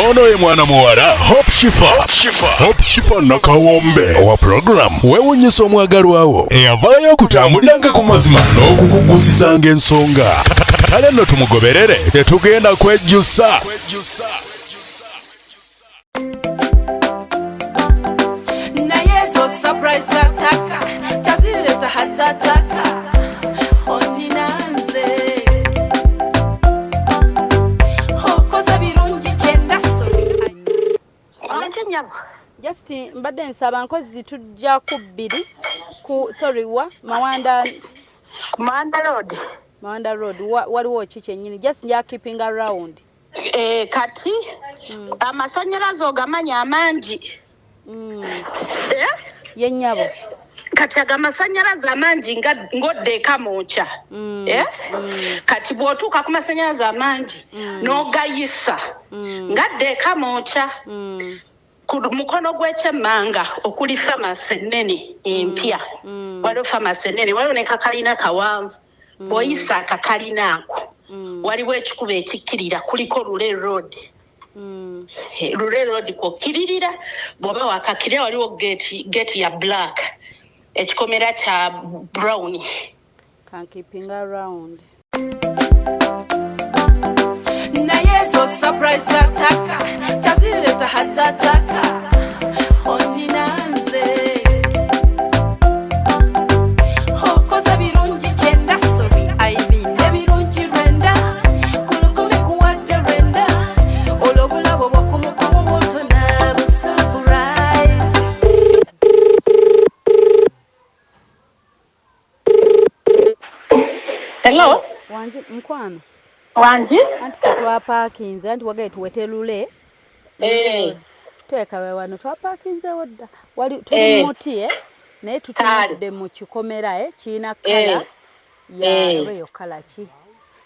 Ono ye mwana muwala Hope Shifa, Hope Shifa Nakawombe owa program weewunyisa omwagalwawo eyavaayo okutambuliranga ku mazima n'okukugusizanga ensonga. Kale nno tumugoberere, tetugenda kwejjusa. Naye ezo surprise ataka tazireta hatataka ondinanze okoze birungi kyenda sorry. Wangi nnyabo. Just mbadde nsaba nkozi tujja ku bbiri ku sorry wa Mawanda. Mawanda Road. Mawanda Road waliwo ki kyennyini, just nja keeping around. Kati amasanyalaze ogamanyi amangi. Eh? Ye nnyabo. Kati ago amasanyalaze amangi ng'odda e Kamwokya. Eh? Kati bw'otuuka ku masanyalaze amangi n'ogayisa ng'adda e Kamwokya. Ku mukono gw'ekyemmanga okuli famasi ennene empya. Waliwo famasi ennene, waliwo ne kakalina kawanvu. Bw'oyisa akakalina ako, waliwo ekikubo ekikkirira kuliko Lule Road. Lule Road kw'okkiririra, bw'oba wakakkirira waliwo gate ya black, ekikomera kya brown. Can keeping around. Naye ezo surprise ataka tazireta hatataka ondinanze okoze birungi kyenda sorry I mean ebirungi lwenda kulukumi kuwadde lwenda olwo obulabo bwokumukumu butona bu surprise. Hello. Wangi mukwano. Wangi. Anti ffe twapaakinze anti wagaye tuwete lule. Teeka we wano twapaakinzeewo dda. Wali tuli muti naye tutunudde mu kikomera kirina kkala ya oba eyo kkala ki?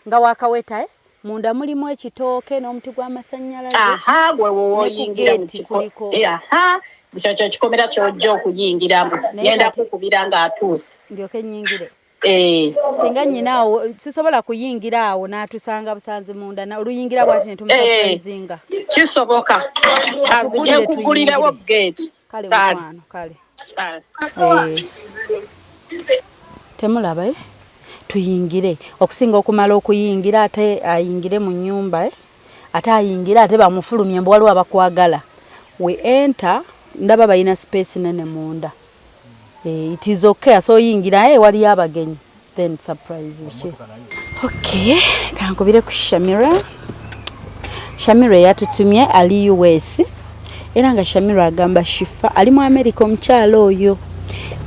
Nga wakaweta munda mulimu ekitooke n'omuti gw'amasannyalaze. Aha, gwe Ne ku woyingira mu gate kiko. kuliko. Aha, kyo kyo kikomera ky'ojja okuyingiramu. Naye Ngenda kati kukubira ng'atuuse. Ndyoke nnyingire. Singa nnyina awo sisobola kuyingira awo n'atusanga busanzi munda na oluyingira bw'ati ne tumusurprisinga. Kisoboka. Azije Atugulire kugulirewo tuyingire. gate. Kale Kale. mukwano, kale. Kale. Temulaba Tuyingire. Okusinga okumala okuyingira ate ayingire mu nnyumba Ate ayingire ate bamufulumye mbu waliwo abakwagala. We enter ndaba balina space nene munda. It is okay asobola oyingira waliyo abagenyi then surprise biki. Okay, kankubire ku Shamira. Shamira yatutumye ali US. Era nga Shamira agamba Shifa ali mu America omukyalo oyo.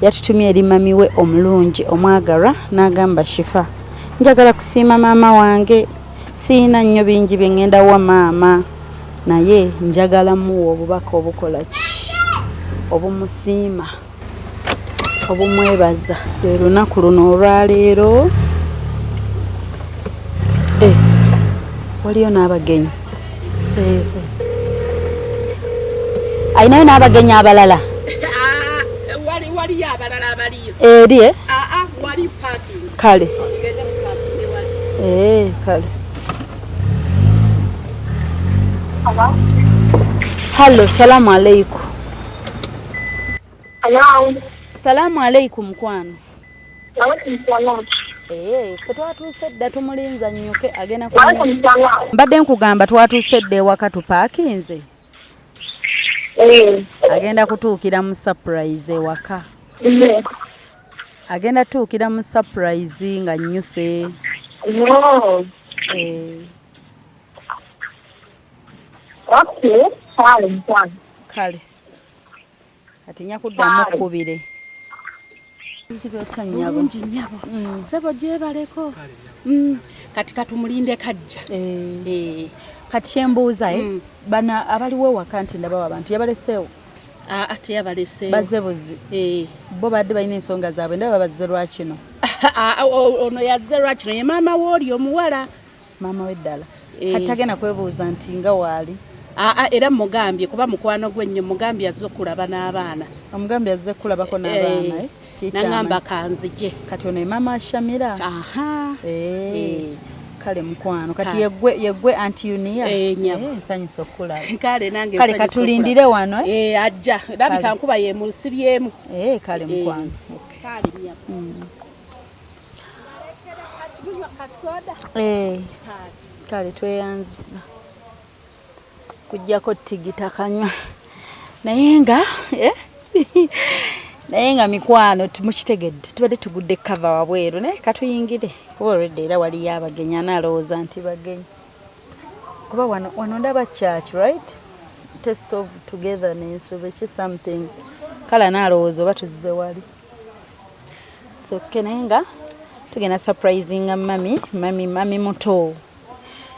Yatutumye eri mami we omulungi omwagalwa n'agamba Shifa njagala kusiima maama wange, siyina nnyo bingi bye ŋŋenda wa maama naye njagala muwa obubaka obukola ki, obumusiima, obumwebaza. Lwe lunaku luno olwaleero. Waliyo n'abagenyi. Seese. Alinayo n'abagenyi abalala. Waliyo abalala abaliyo. Eri, eh? Wali parking. Kale. Ngende mu parking wali. Kale. Hello, salamu alaikum. Hello. Salamu alaikum mukwano. Walaikum salam. Ffe twatuuse dda tumulinza nnyuke agenda ku Walaikum salam. Mbadde nkugamba twatuuse dda ewaka tupaakinze. Agenda kutuukira mu surprise ewaka. Agenda tuukira mu surprise nga nnyuse. Okay, kale mukwano. Kale. Kati nja kuddamu kkubire. Sibyota nnyabo. Bulungi nnyabo. Ssebo gyebaleko. Kati katumulinde kajja. Kati kyembuuza, bano abaliwo ewaka nti ndabawo abantu yabaleseewo? Teyabaleseewo. Bazze buzi. Bo badde balina ensonga zaabwe, ndaba bazze lwa kino. Ono yazze lwa kino, ye maama w'oli omuwala. Maama we ddala. Kati tagenda kwebuuza nti nga waali. Era mugambye kuba mukwano gwe nnyo, mugambye azze okulaba n'abaana. Omugambye azze kulabako n'abaana, Nangamba kanzije. Kati ono ye maama Shamira. Kale mukwano, kati yeggwe yeggwe anti Yunia. Eh, nyabo. Eh, nsanyusa okukulaba. Kale nange Kale nsanyuse katulindire okulaba. wano, eh? Eh, ajja labika Kale. nkuba yemusibyemu. Eh, kale mukwano. Okay. Kale nyabo. Eh, kale tweyanziza kujjako tigita kanywa naye nga eh? Naye nga mikwano mukitegedde, tubadde tugudde kava wabweru, naye katuyingire kuba olwedde era waliyo abagenyi, anaalowooza nti bagenyi kuba wano wano ndaba church, right? Test of togetherness beki something, kale anaalowooza oba tuzze wali. It's okay, naye nga tugenda surprisinga mami mami mami muto.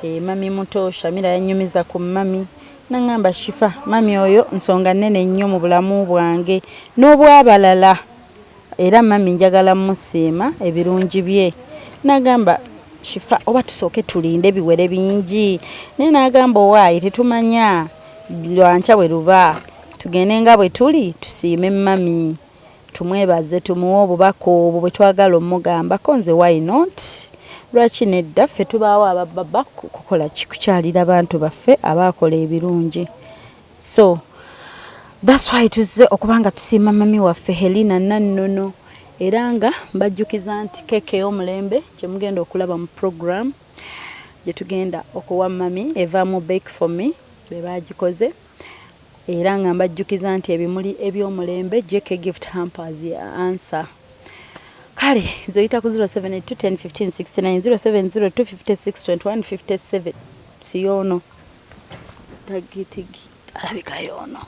E, mami muto Shamira yanyumiza ku mami naŋŋamba, Shifa, mami oyo nsonga nnene nnyo mu bulamu bwange n'obwabalala, era mami njagala musiima ebirungi bye. Nagamba, Shifa, oba tusooke tulinde biwere bingi, naye n'agamba, owaayi tetumanya lwankya bwe luba, tugende nga bwe tuli, tusiime mami, tumwebaze, tumuwe obubaka obwo bwe twagala omugambako. Nze why not, lwaki nedda? Ffe tubaawo abababa kukola ki? Kukyalira bantu baffe abaakola ebirungi. So that's why tuzze okuba nga tusiima mami waffe Helena Nannono. Era nga mbajjukiza nti keeke ey'omulembe gye mugenda okulaba mu program gye tugenda okuwa mami eva mu Bake for Me, be bagikoze. Era nga mbajjukiza nti ebimuli eby'omulembe, JK Gift Hampers ya answer. Kale zoyita ku 072 10 15 69, 0702 56 21 57. Siyoono tagitigi alabika yoono.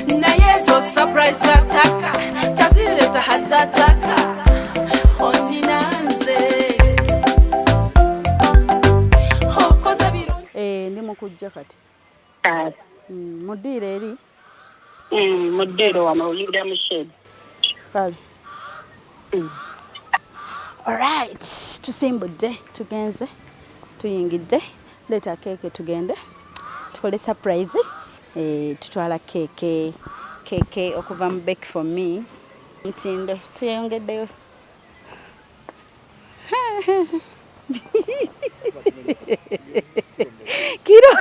Naye ezo surprise ataka tazireta hatataka ondinanze okoze birungi. Eh, ndi mukujja kati. Kale. Mudiiro eri. Mu ddiiro wano oyingira mu shed. Kale. Alright, tusimbudde, tugenze, tuyingidde. Leeta keeke tugende tukole surprise. Eh, tutwala keeke, keeke okuva mu Bake for Me. Mutindo tuyongeddeyo. Kiro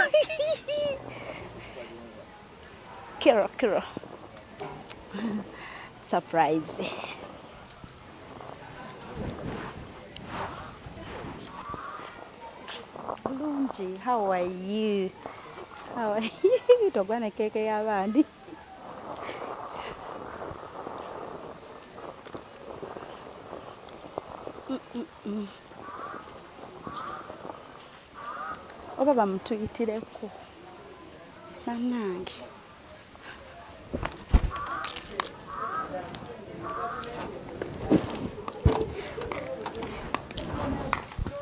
kiro kiro surprise. Bulungi, how are you? How are you? Togwa ne keeke y'abandi. Oba bamutuyitireko, bannange.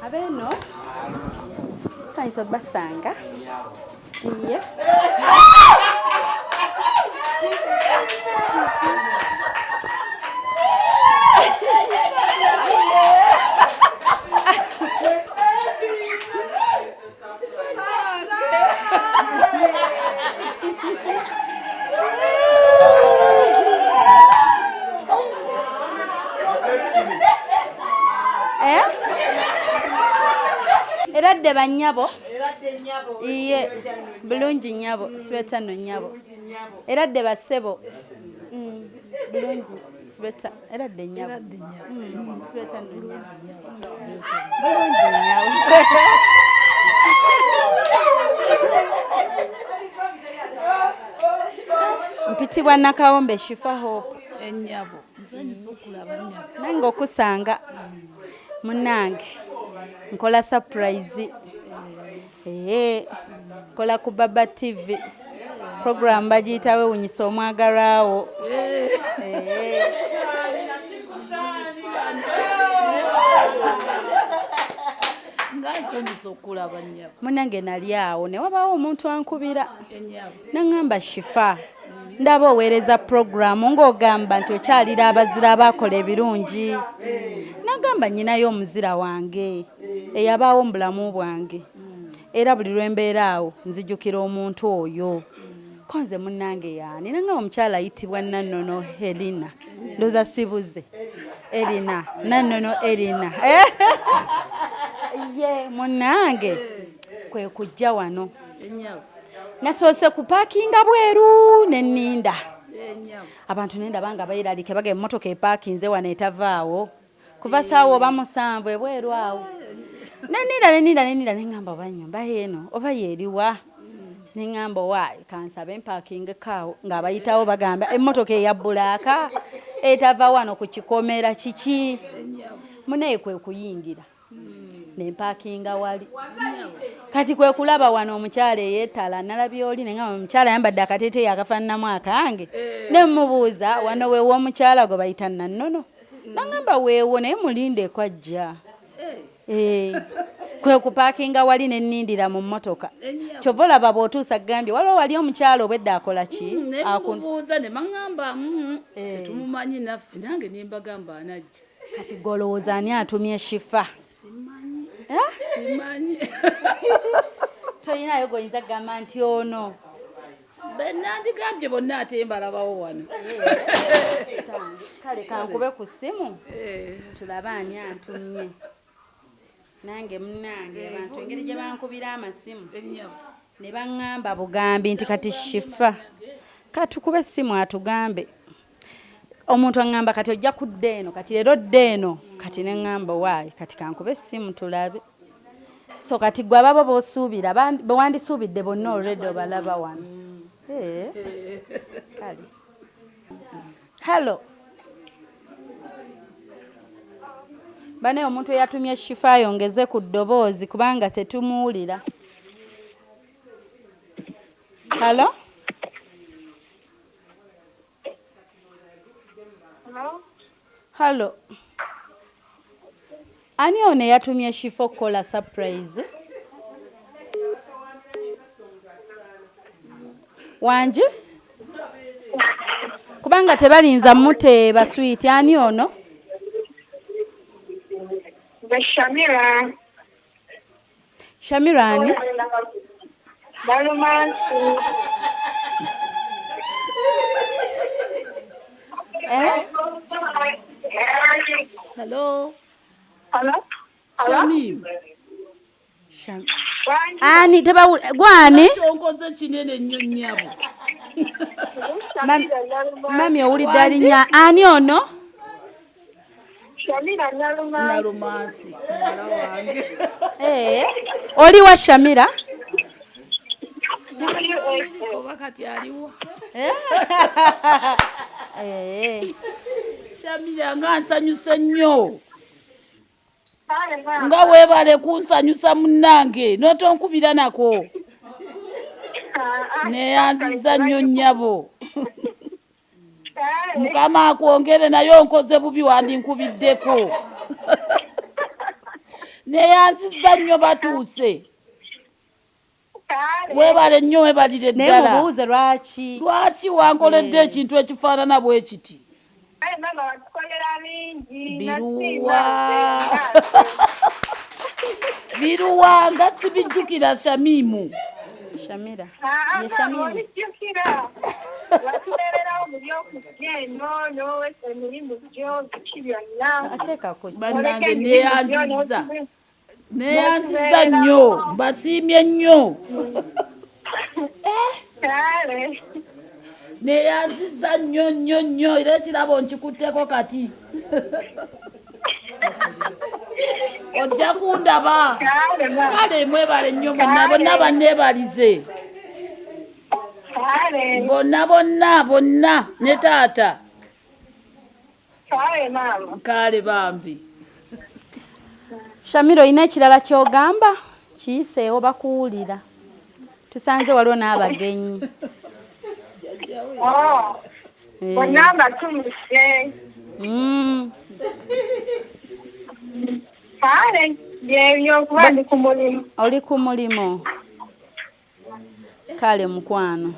Abeeno sayinza obbasanga iye. Eh? Eradde bannyabo, iye bulungi nnyabo, sibeta nno nnyabo, eradde bassebo. Bulungi sibeta, eradde nnyabo. Sibeta nno nnyabo, bulungi nnyabo. Mpitibwa Nakawombe Shifa Hope. Ennyabo, nsanyusa okulaba nnyabo. Nange okusanga munnange, nkola surprise. Ee, nkola ku Baba TV, program bagiyita Wewunyisa Omwagalwawo. Ee. Nga nsanyusa okulaba nnyabo. Munnange, nali awo ne wabaawo omuntu ankubira Ennyabo. naŋŋamba, Shifa, ndaba oweereza puroguramu ng'ogamba nti okyalira abazira abaakola ebirungi. Nagamba, nnyinayo omuzira wange eyabaawo mu bulamu bwange, era buli lwe mbeera awo nzijukira omuntu oyo. Ko nze munnange yaani? Nangamba omukyala ayitibwa Nannono Helina. Ndowooza sibuze. Erina, Nannono Erina. Ye munnange kwe kujja wano. Nasoose kupaakinga bweru ne nninda. Abantu ne ndaba nga beeraliike bagamba emmotoka epaakinze wano etavaawo. Kuva ssaawa oba 7 ebweru awo. Neninda neninda neninda nengamba oba nnyumba eno oba yeeriwa. Nengamba owaayi kansabe mpaakingeko awo ng'abayitawo bagamba emmotoka eya bbulaaka etava wano ku kikomera kiki. Munaye kwe kuyingira ne mpaakinga wali. Kati kwe kulaba wano omukyala eyeetala nalabye oli nengamba omukyala ayambadde akateeteeyi akafaananamu akange. Ne mmubuuza wano weewo omukyala gwe bayita Nannono. Nangamba weewo naye mulindeko ajja. Kwe kupaakinga wali ne nnindira mu mmotoka. Ky'ova olaba bw'otuusa gambye waliwo wali omukyala obwedda akola ki? Ne mubuuza ne baŋŋamba tetumumanyi naffe nange ne mbagamba anajja. Kati ggwe olowooza ani atumye Shifa? Simanyi. Simanyi. Toyinayo gw'oyinza kugamba nti ono? Nandigambye bonna ate mbalabawo wano. Kale kankube ku ssimu tulabe ani antumye. Nange munnange abantu engeri gye bankubira amasimu ne baŋŋamba bugambi nti kati Shifa katukube essimu atugambe. Omuntu aŋŋamba kati ojja kudda eno kati leero dda eno kati ne ŋŋamba waayi kati kankube essimu tulabe. So kati gwe ababo b'osuubira be wandisuubidde bonna already obalaba wano. Kale. Hello. Bane omuntu eyatumye Shifa ayongeze ku ddoboozi kubanga tetumuwulira. Hello? Hello. Ani ono eyatumye Shifa okukola surprise? Wangi? Kubanga tebalinza muteeba sweet. Ani ono? Shamira. Shamira ani? Balumansi. Hello. Hello. Shamim. Ani tebawula gwani? Kyonkoze kinene nnyo nnyabo. Mami owulidde alinnya ani ono? Shamira Nalumansi. Muwala wange. Oli wa Shamira? Oba kati aliwo. Shamira nga nsanyuse nnyo. Nga weebale kunsanyusa munnange n'otonkubira nako. Neeyanzizza nnyo nnyabo. Mukama akwongere naye onkoze bubi wandinkubiddeko. Neeyanzizza nnyo batuuse. Weebale nnyo weebalire ddala. Naye mubuuze lwaki? Lwaki wankoledde ekintu ekifaanana bwe kiti? Mama watukolera bingi. Biruwa. Biruwa nga sibijjukira Shamimu. Shamira. Ye Shamimu. Obijjukira. Watubeererawo mu by'okujja eno n'owesa emirimu gyo biki byonna. Ateekako. Bannange neeyanzizza. Neeyanzizza nnyo mbasiimye nnyo. Kale. Neeyanzizza nnyo nnyo nnyo era ekirabo nkikutteko kati. Ojja kundaba. Kale mwebale nnyo bonna bonna banneebalize. Bonna bonna bonna ne taata. Kale maama. Kale bambi. Shamira olina ekirala ky'ogamba? Kiyiseewo bakuwulira. Tusanze waliwo n'abagenyi. Bonna mbatumuse. Kale byebyo kuba ndi ku mulimu. Oli ku mulimu. Kale mukwano.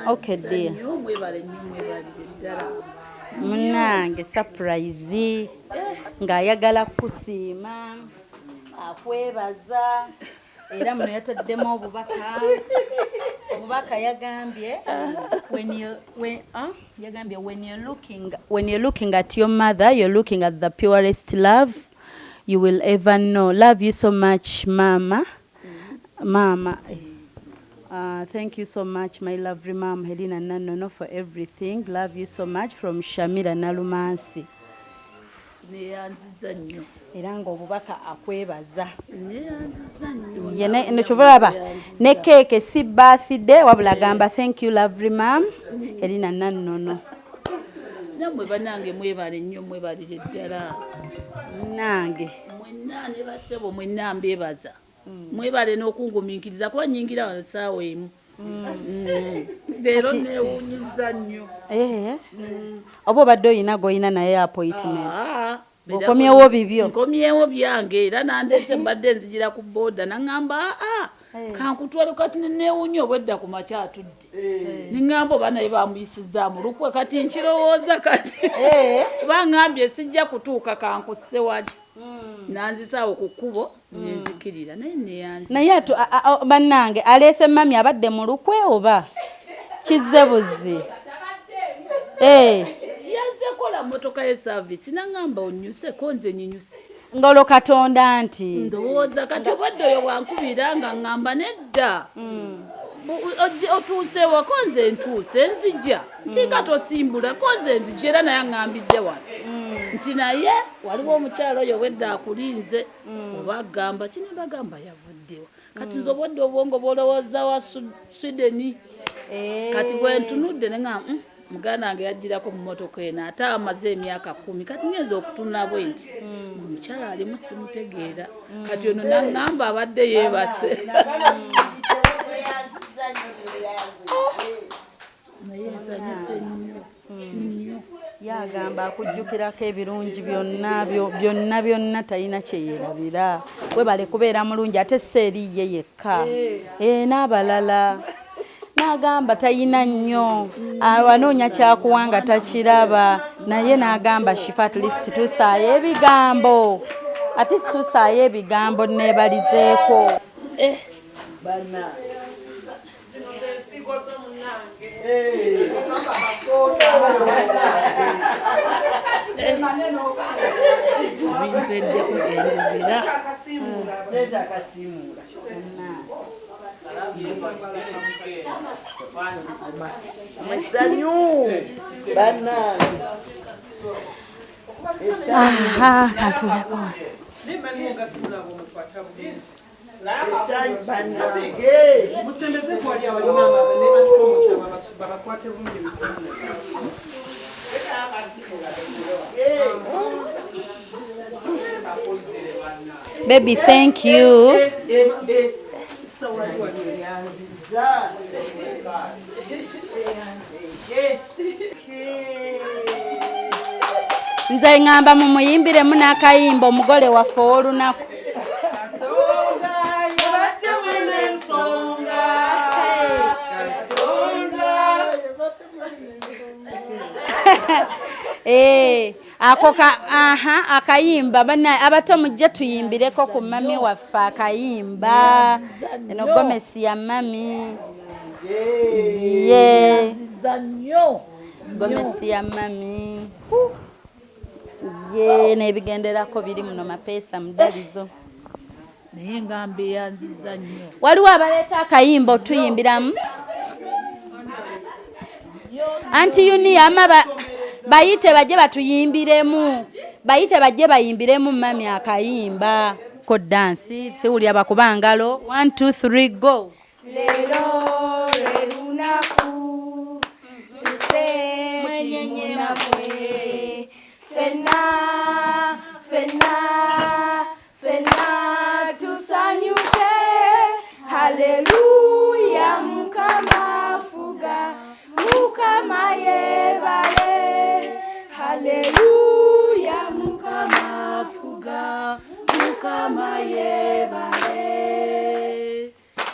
Okay dear. Munnange surprise ng'ayagala kusiima akwebaza. Era muno yataddemu obubaka. Obubaka yagambye when you when yagambye when you're looking at your mother, you're looking at the purest love you will ever know. Love you so much, mama. Mama. Thank you so much, my lovely mom, Helena Nanono, for everything. Love you so much from Shamira Nalumansi. Neyanziza nnyo. Era ng'obubaka akwebaza. Neyanziza nnyo. Ye ne kyova olaba ne keeke si birthday wabula agamba thank you lovely mom Helena Nanono. Nammwe bannange mwebale nnyo, mwebalire ddala. Nange. Mwenna ne bassebo mwenna mbeebaza. Mwebale n'okungumiikiriza kuba nnyingira wano ssaawa emu. Leero neewuunyizza nnyo. Oba obadde oyina gw'olina naye appointment. Okomyewo bibyo. Nkomyewo byange era nandese mbadde nzijira ku booda naŋŋamba aa kankutwale kati neewuunya obwedda ku makya atudde. Ne ŋŋamba oba naye bamuyisizaamu lukwe kati nkirowooza kati. Baŋŋambye sijja kutuuka kankusse wali. Nanzisaawo ku kkubo nenzikirira naye neyanzi. Naye bannange aleese mami abadde mu lukwe oba kizze buzzi. Yazze kola mmotoka ye service naŋŋamba onnyuse ko nze nyinyuse. Ng'olwo Katonda nti. Ndowooza kati obadde oyo bwankubira nga ŋŋamba nedda. Otuuse wa ko nze ntuuse nzija. Nti nga tosimbula ko nze nzija era naye aŋŋambidde wano. Nti naye waliwo omukyalo oyo obwedda akulinze oba agamba ki ne bagamba yavuddewa. Kati nze obwedda obwongo bw'olowooza wa Sweden. Kati bwe ntunudde ne ŋŋamba muganda wange yajjirako mu mmotoka eno ate amaze emyaka 10 kati ngenza okutunula bwe nti omukyala alimu simutegeera. Kati ono naŋŋamba abadde yeebase. Naye nsanyuse nnyo nnyo. Yagamba akujjukirako ebirungi byonna byonna byonna talina kye yeerabira. Webale kubeera mulungi ate si eri ye yekka. N'abalala. N'agamba talina nnyo. Anoonya kyakuwa nga takiraba. Naye n'agamba Shifa at least tusaayo ebigambo. At least tusaayo ebigambo neebalizeeko. Bimpeddeko enjogera. Essanyu bannange. Aha, kantuleko. Essanyu bannange. Musembeze kwali awali maama ne batikomo babakwate bulungi emikono. Baby, thank you. Nze ŋŋamba mumuyimbiremu n'akayimba omugole waffe ow'olunaku. Ako ka aha akayimba bana abato mujje tuyimbireko ku mami waffe akayimba. Eno gomesi ya mami. Ye. Gomesi ya mami. Ye n'ebigenderako biri muno mapeesa mudalizo. Naye ngamba eyanziza nnyo. Waliwo abaleeta akayimba otuyimbiramu. Anti Yuni ama bayite bajje batuyimbiremu. Bayite bajje bayimbiremu mami akayimba. Ko dance siwulira bakuba ngalo. 1 2 3 go. Leero lwe lunaku tuse namwe fenna fenna fenna tusanyuke. Haleluya Mukama afuga, Mukama yeebale. Haleluya Mukama afuga, Mukama yeebale.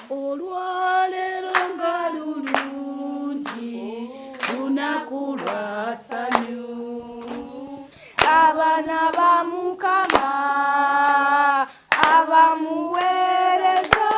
Olwaleero nga lulungi, lunaku lwa ssanyu. Abaana ba Mukama abamuweereza.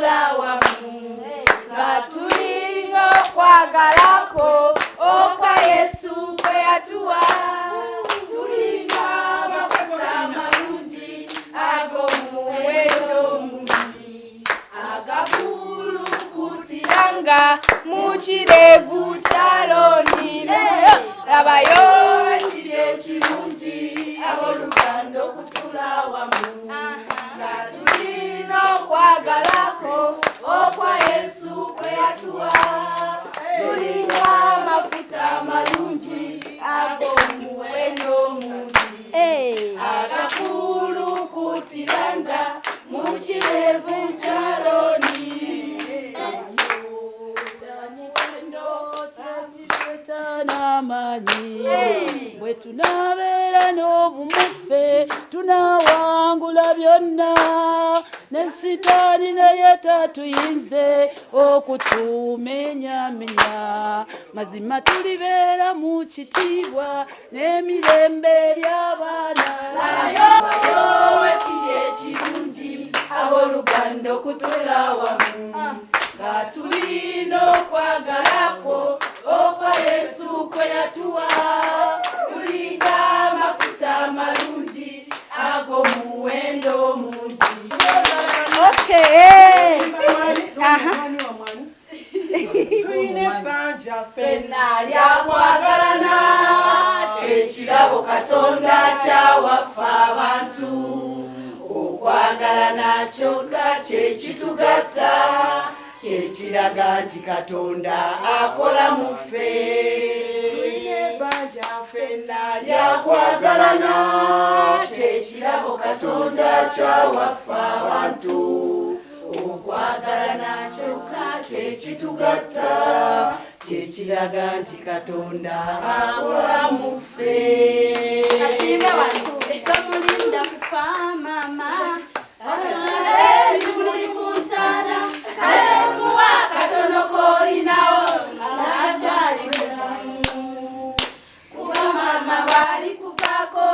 okutula wamu nga tulina okwagalako okwa Yesu kwe yatuwa. Tulina amafuta amalungi ag'omuwendo omungi agakulukutiranga mu kirevu kya Alooni. Labayo ekiri ekirungi abooluganda okutula wamu nga tulina okwagalako okwa Yesu kwe yatuwa. Tulina amafuta amalungi ag'omuwendo omungi agakulukutiranga mu kirevu kya Alooni. N'amaanyi bwe tunaabeera n'obumuffe tunaawangula byonna, ne sitaani naye tatuyinze okutumenyamenya. Mazima tulibeera mu kitiibwa n'emirembe eri abaana. Labayo ekiri ekirungi abooluganda okutula wamu nga tulina okwagalako okwa Yesu kwe yatuwa. Tulina amafuta amalungi ag'omuwendo omungi. Okay. Tulina ebbanja ffenna lyakwagalana, kyekirabo Katonda kyawaffe abantu. Okwagalana kyokka kyekitugatta, kyekiraga nti Katonda akola mu ffe. Tulina ebbanja ffenna lyakwagalana, kyekirabo Katonda kyawaffe abantu. Okwagalana kyokka kyekitugatta, kyekiraga nti Katonda akola mu ffe. Katuyimbe wano. Tomulinda kufa maama, ebimuli ku ntaana, kale muwa katono k'olinawo ng'akyali mulamu. Kuba maama bw'alikuvaako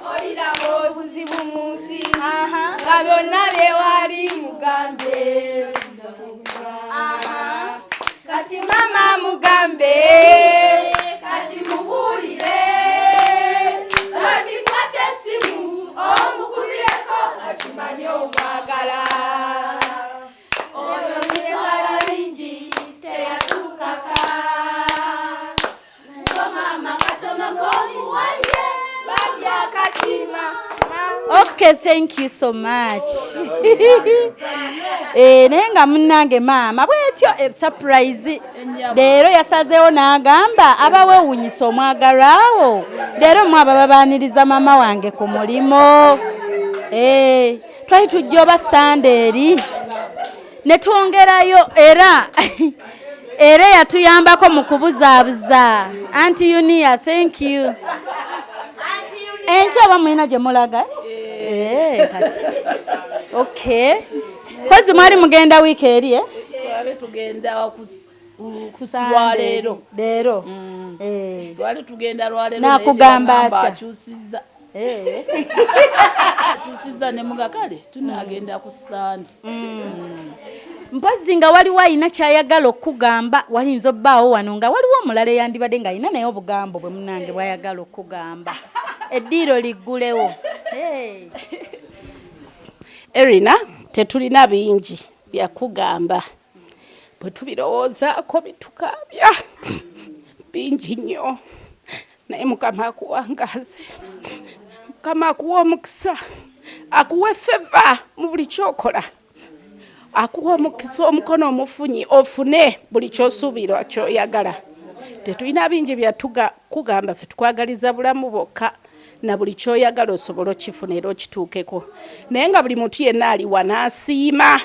oliraba obuzibu mu nsi, nga byonna bye wali mugambe. Kati maama mugambe, kati mubuulire, kati kwata essimu omukubireko akimanye omwagala. Oyo mitwala mingi teyatuukaka, so maama katono k'omuwanye bambi akasiima. Okay, thank you so much. Naye nga munnange maama bwetyo surprise leero yasazeewo n'agamba abaweewuunyisa omwagalwawo leero mwe abababaaniriza maama wange ku mulimo. Twali tujja oba Sande eri ne twongerayo era era yatuyambako mu kubuzaabuza. Aunty Yunia, thank you. Enkya oba mulina gye mulaga? Kati. Okay. Kozi mwali mugenda wiiki eri, eh? Twali tugenda lwaleero. Leero. Twali tugenda lwaleero. Nakugamba atya? Akyusizza. Akyusizza ne muga kale tunaagenda ku Sande. Mpozzi nga waliwo alina ky'ayagala okugamba, walinza obbaawo wano nga waliwo omulala eyandibadde ng'alina naye obugambo bwe munnange bw'ayagala okugamba. Eddiiro liggulewo. Erina, tetulina bingi byakugamba, bwe tubirowoozaako bitukaabya bingi nnyo, naye Mukama akuwangaaze, Mukama akuwa omukisa, akuwa favour mu buli kyokola, akuwa omukisa, omukono omufunyi ofune buli kyosuubira kyoyagala. Tetulina bingi byakugamba, ffe tukwagaliza bulamu bwokka na buli kyoyagala osobola okifuna era okituukeko. Naye nga buli muntu yenna ali wano asiima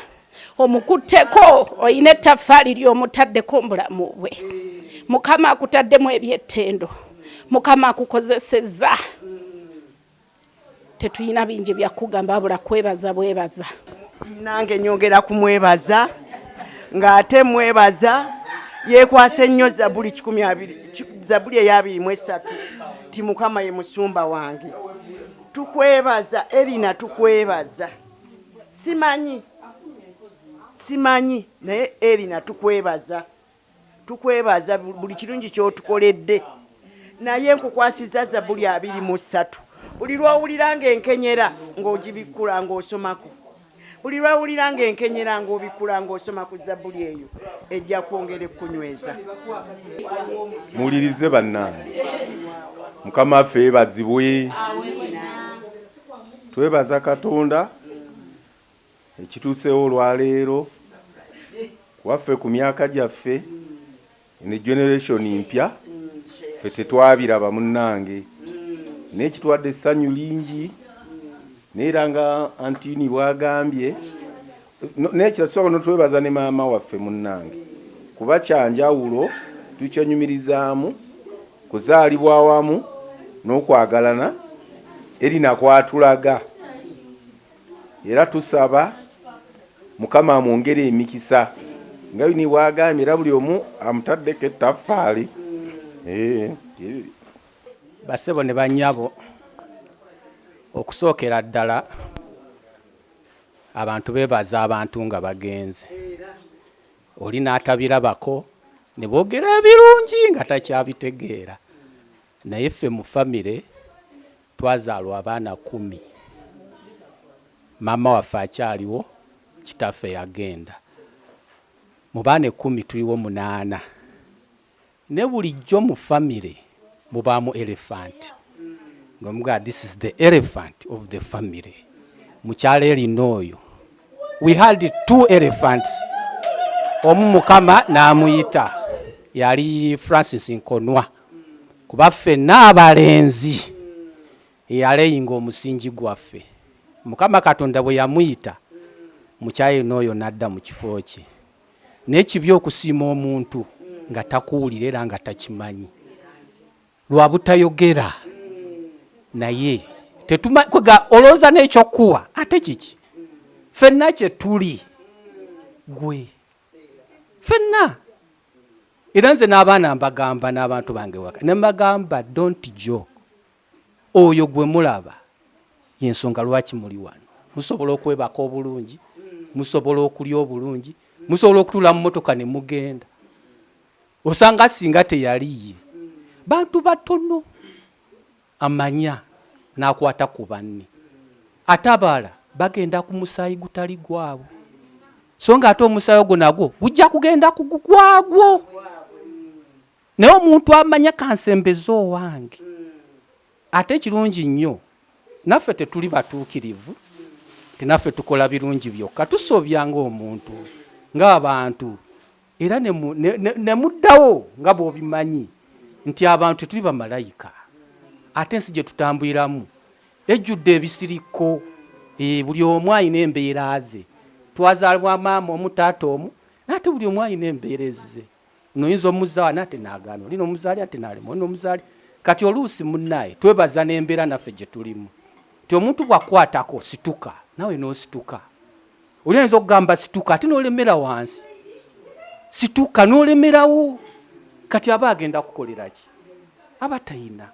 omukutteko, oyina ettaffaali ly'omutaddeko mu bulamu bwe. Mukama akutaddemu ebyettendo, Mukama akukozesezza. Tetulina bingi byakugamba wabula kwebaza bwebaza. Nange nyongera kumwebaza, ng'ate mwebaza yeekwasa ennyo Zabbuli 120, Zabbuli eya 23 ti Mukama ye musumba wange. Tukwebaza Erina, tukwebaza. Simanyi Simanyi naye Erina tukwebaza tukwebaza buli kirungi ky'otukoledde naye nkukwasizza Zabbuli 23 buli lw'owulira ng'enkenyera ng'ogibikkula ng'osomako buli lw'owulira ng'enkenyera ng'obikkula ng'osoma ku Zabbuli eyo ejja kwongera ekkunyweza. Muwulirize bannange, Mukama waffe yeebazibwe. Twebaza Katonda ekituuseewo olwaleero kuba ffe ku myaka gyaffe eno generation mpya ffe tetwabiraba munnange naye kitwadde essanyu lingi naye era nga Antini bwagambye n'ekira tusobola notwebaza ne maama waffe munnange kuba kyanjawulo tukyenyumirizaamu kuzaalibwa awamu n'okwagalana Erina kwatulaga era tusaba Mukama amwongere emikisa nga Winnie bwagambye era buli omu amutaddeko ettaffaali. Eh, Bassebo ne bannyabo, okusookera ddala abantu beebaza abantu nga bagenze. Oli n'atabirabako ne boogera ebirungi nga takyabitegeera. Naye ffe mu famire Twazaalwa abaana kkumi. Maama waffe akyaliwo, kitaffe yagenda. Mu baana ekkumi tuliwo munaana. Ne bulijjo mu famire mubaamu elephant. Nga omugamba this is the elephant of the family. Mukyala Elina oyo. We had two elephants. Omu Mukama n'amuyita. Yali Francis Nkonwa. Kuba ffenna abalenzi eyaleyinga omusingi gwaffe. Mukama Katonda bwe yamuyita, mukyayina oyo n'adda mu kifo kye. Naye kibi okusiima omuntu nga takuwulira era nga takimanyi lwa butayogera naye tetuma kwega olowooza n'ekyokuwa ate kiki ffenna kye tuli gwe ffenna Era nze n'abaana mbagamba n'abantu bange waka ne mbagamba don't joke oyo gwe mulaba y'ensonga lwaki muli wano. Musobola okwebaka obulungi, musobola okulya obulungi, musobola okutuula mu mmotoka ne mugenda. Osanga singa teyali ye. Bantu batono. Amanya n'akwata ku banne. Ate abalala bagenda ku musaayi gutali gwabwe. So ng'ate omusaayi ogwo nagwo gujja kugenda ku gwagwo. Naye omuntu amanya kansembeze owange. Ate ekirungi nnyo naffe tetuli batuukirivu nti naffe tukola birungi byokka. Tusobya ng'omuntu, ng'abantu. Era ne, ne, ne, ne muddawo nga bw'obimanyi nti abantu tetuli bamalayika, ate ensi gye tutambuliramu ejjudde ebisirikko. E, buli omu alina embeera ze. Twazaalibwa maama omu, taata omu, naye ate buli omu alina embeera ezize. Ono oyinza omuzza wano ate n'agaana, oli n'omuzaali ate n'alema, oli n'omuzaali. Kati oluusi munnaaye twebaza n'embeera naffe gye tulimu nti omuntu bw'akukwatako situka, naawe n'osituka. Oli ayinza okugamba situka ate n'olemera wansi, situka n'olemerawo. Kati aba agenda kukolera ki? Aba tayina.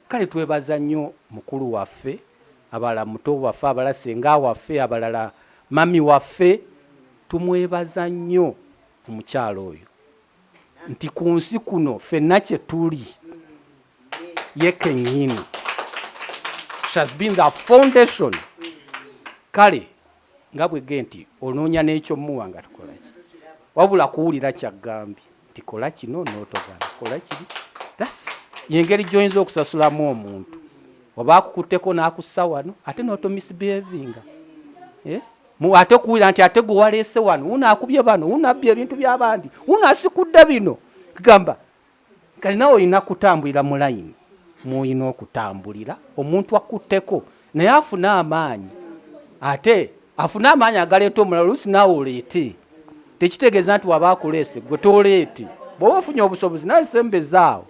Kale twebaza nnyo mukulu waffe, abalala muto waffe, abalala senga waffe, abalala mami waffe. Tumwebaza nnyo omukyala oyo nti ku nsi kuno ffenna kye tuli ye kennyini. She has been the foundation. Kale nga bwege nti onoonya n'ekyomuwa nga tukola ki, wabula kuwulira kyaggambye nti kola kino n'otogana, kola kiri. That's yengeri gy'oyinza okusasulamu omuntu oba akukutteko n'akussa wano ate n'otomisbehavinga eh? Ate kuwulira nti ate gwe waleese wano wuno akubye bano, wuno abbye ebintu by'abandi, wuno asikudde bino, kugamba Kati nawe olina kutambulira mu line mwolina okutambulira omuntu akkutteko naye afune amaanyi ate afune amaanyi agaleeta omulala oluusi naawe oleete tekitegeeza nti waba akuleese gwe toleete bw'oba ofunye obusobozi nawe sembezaawo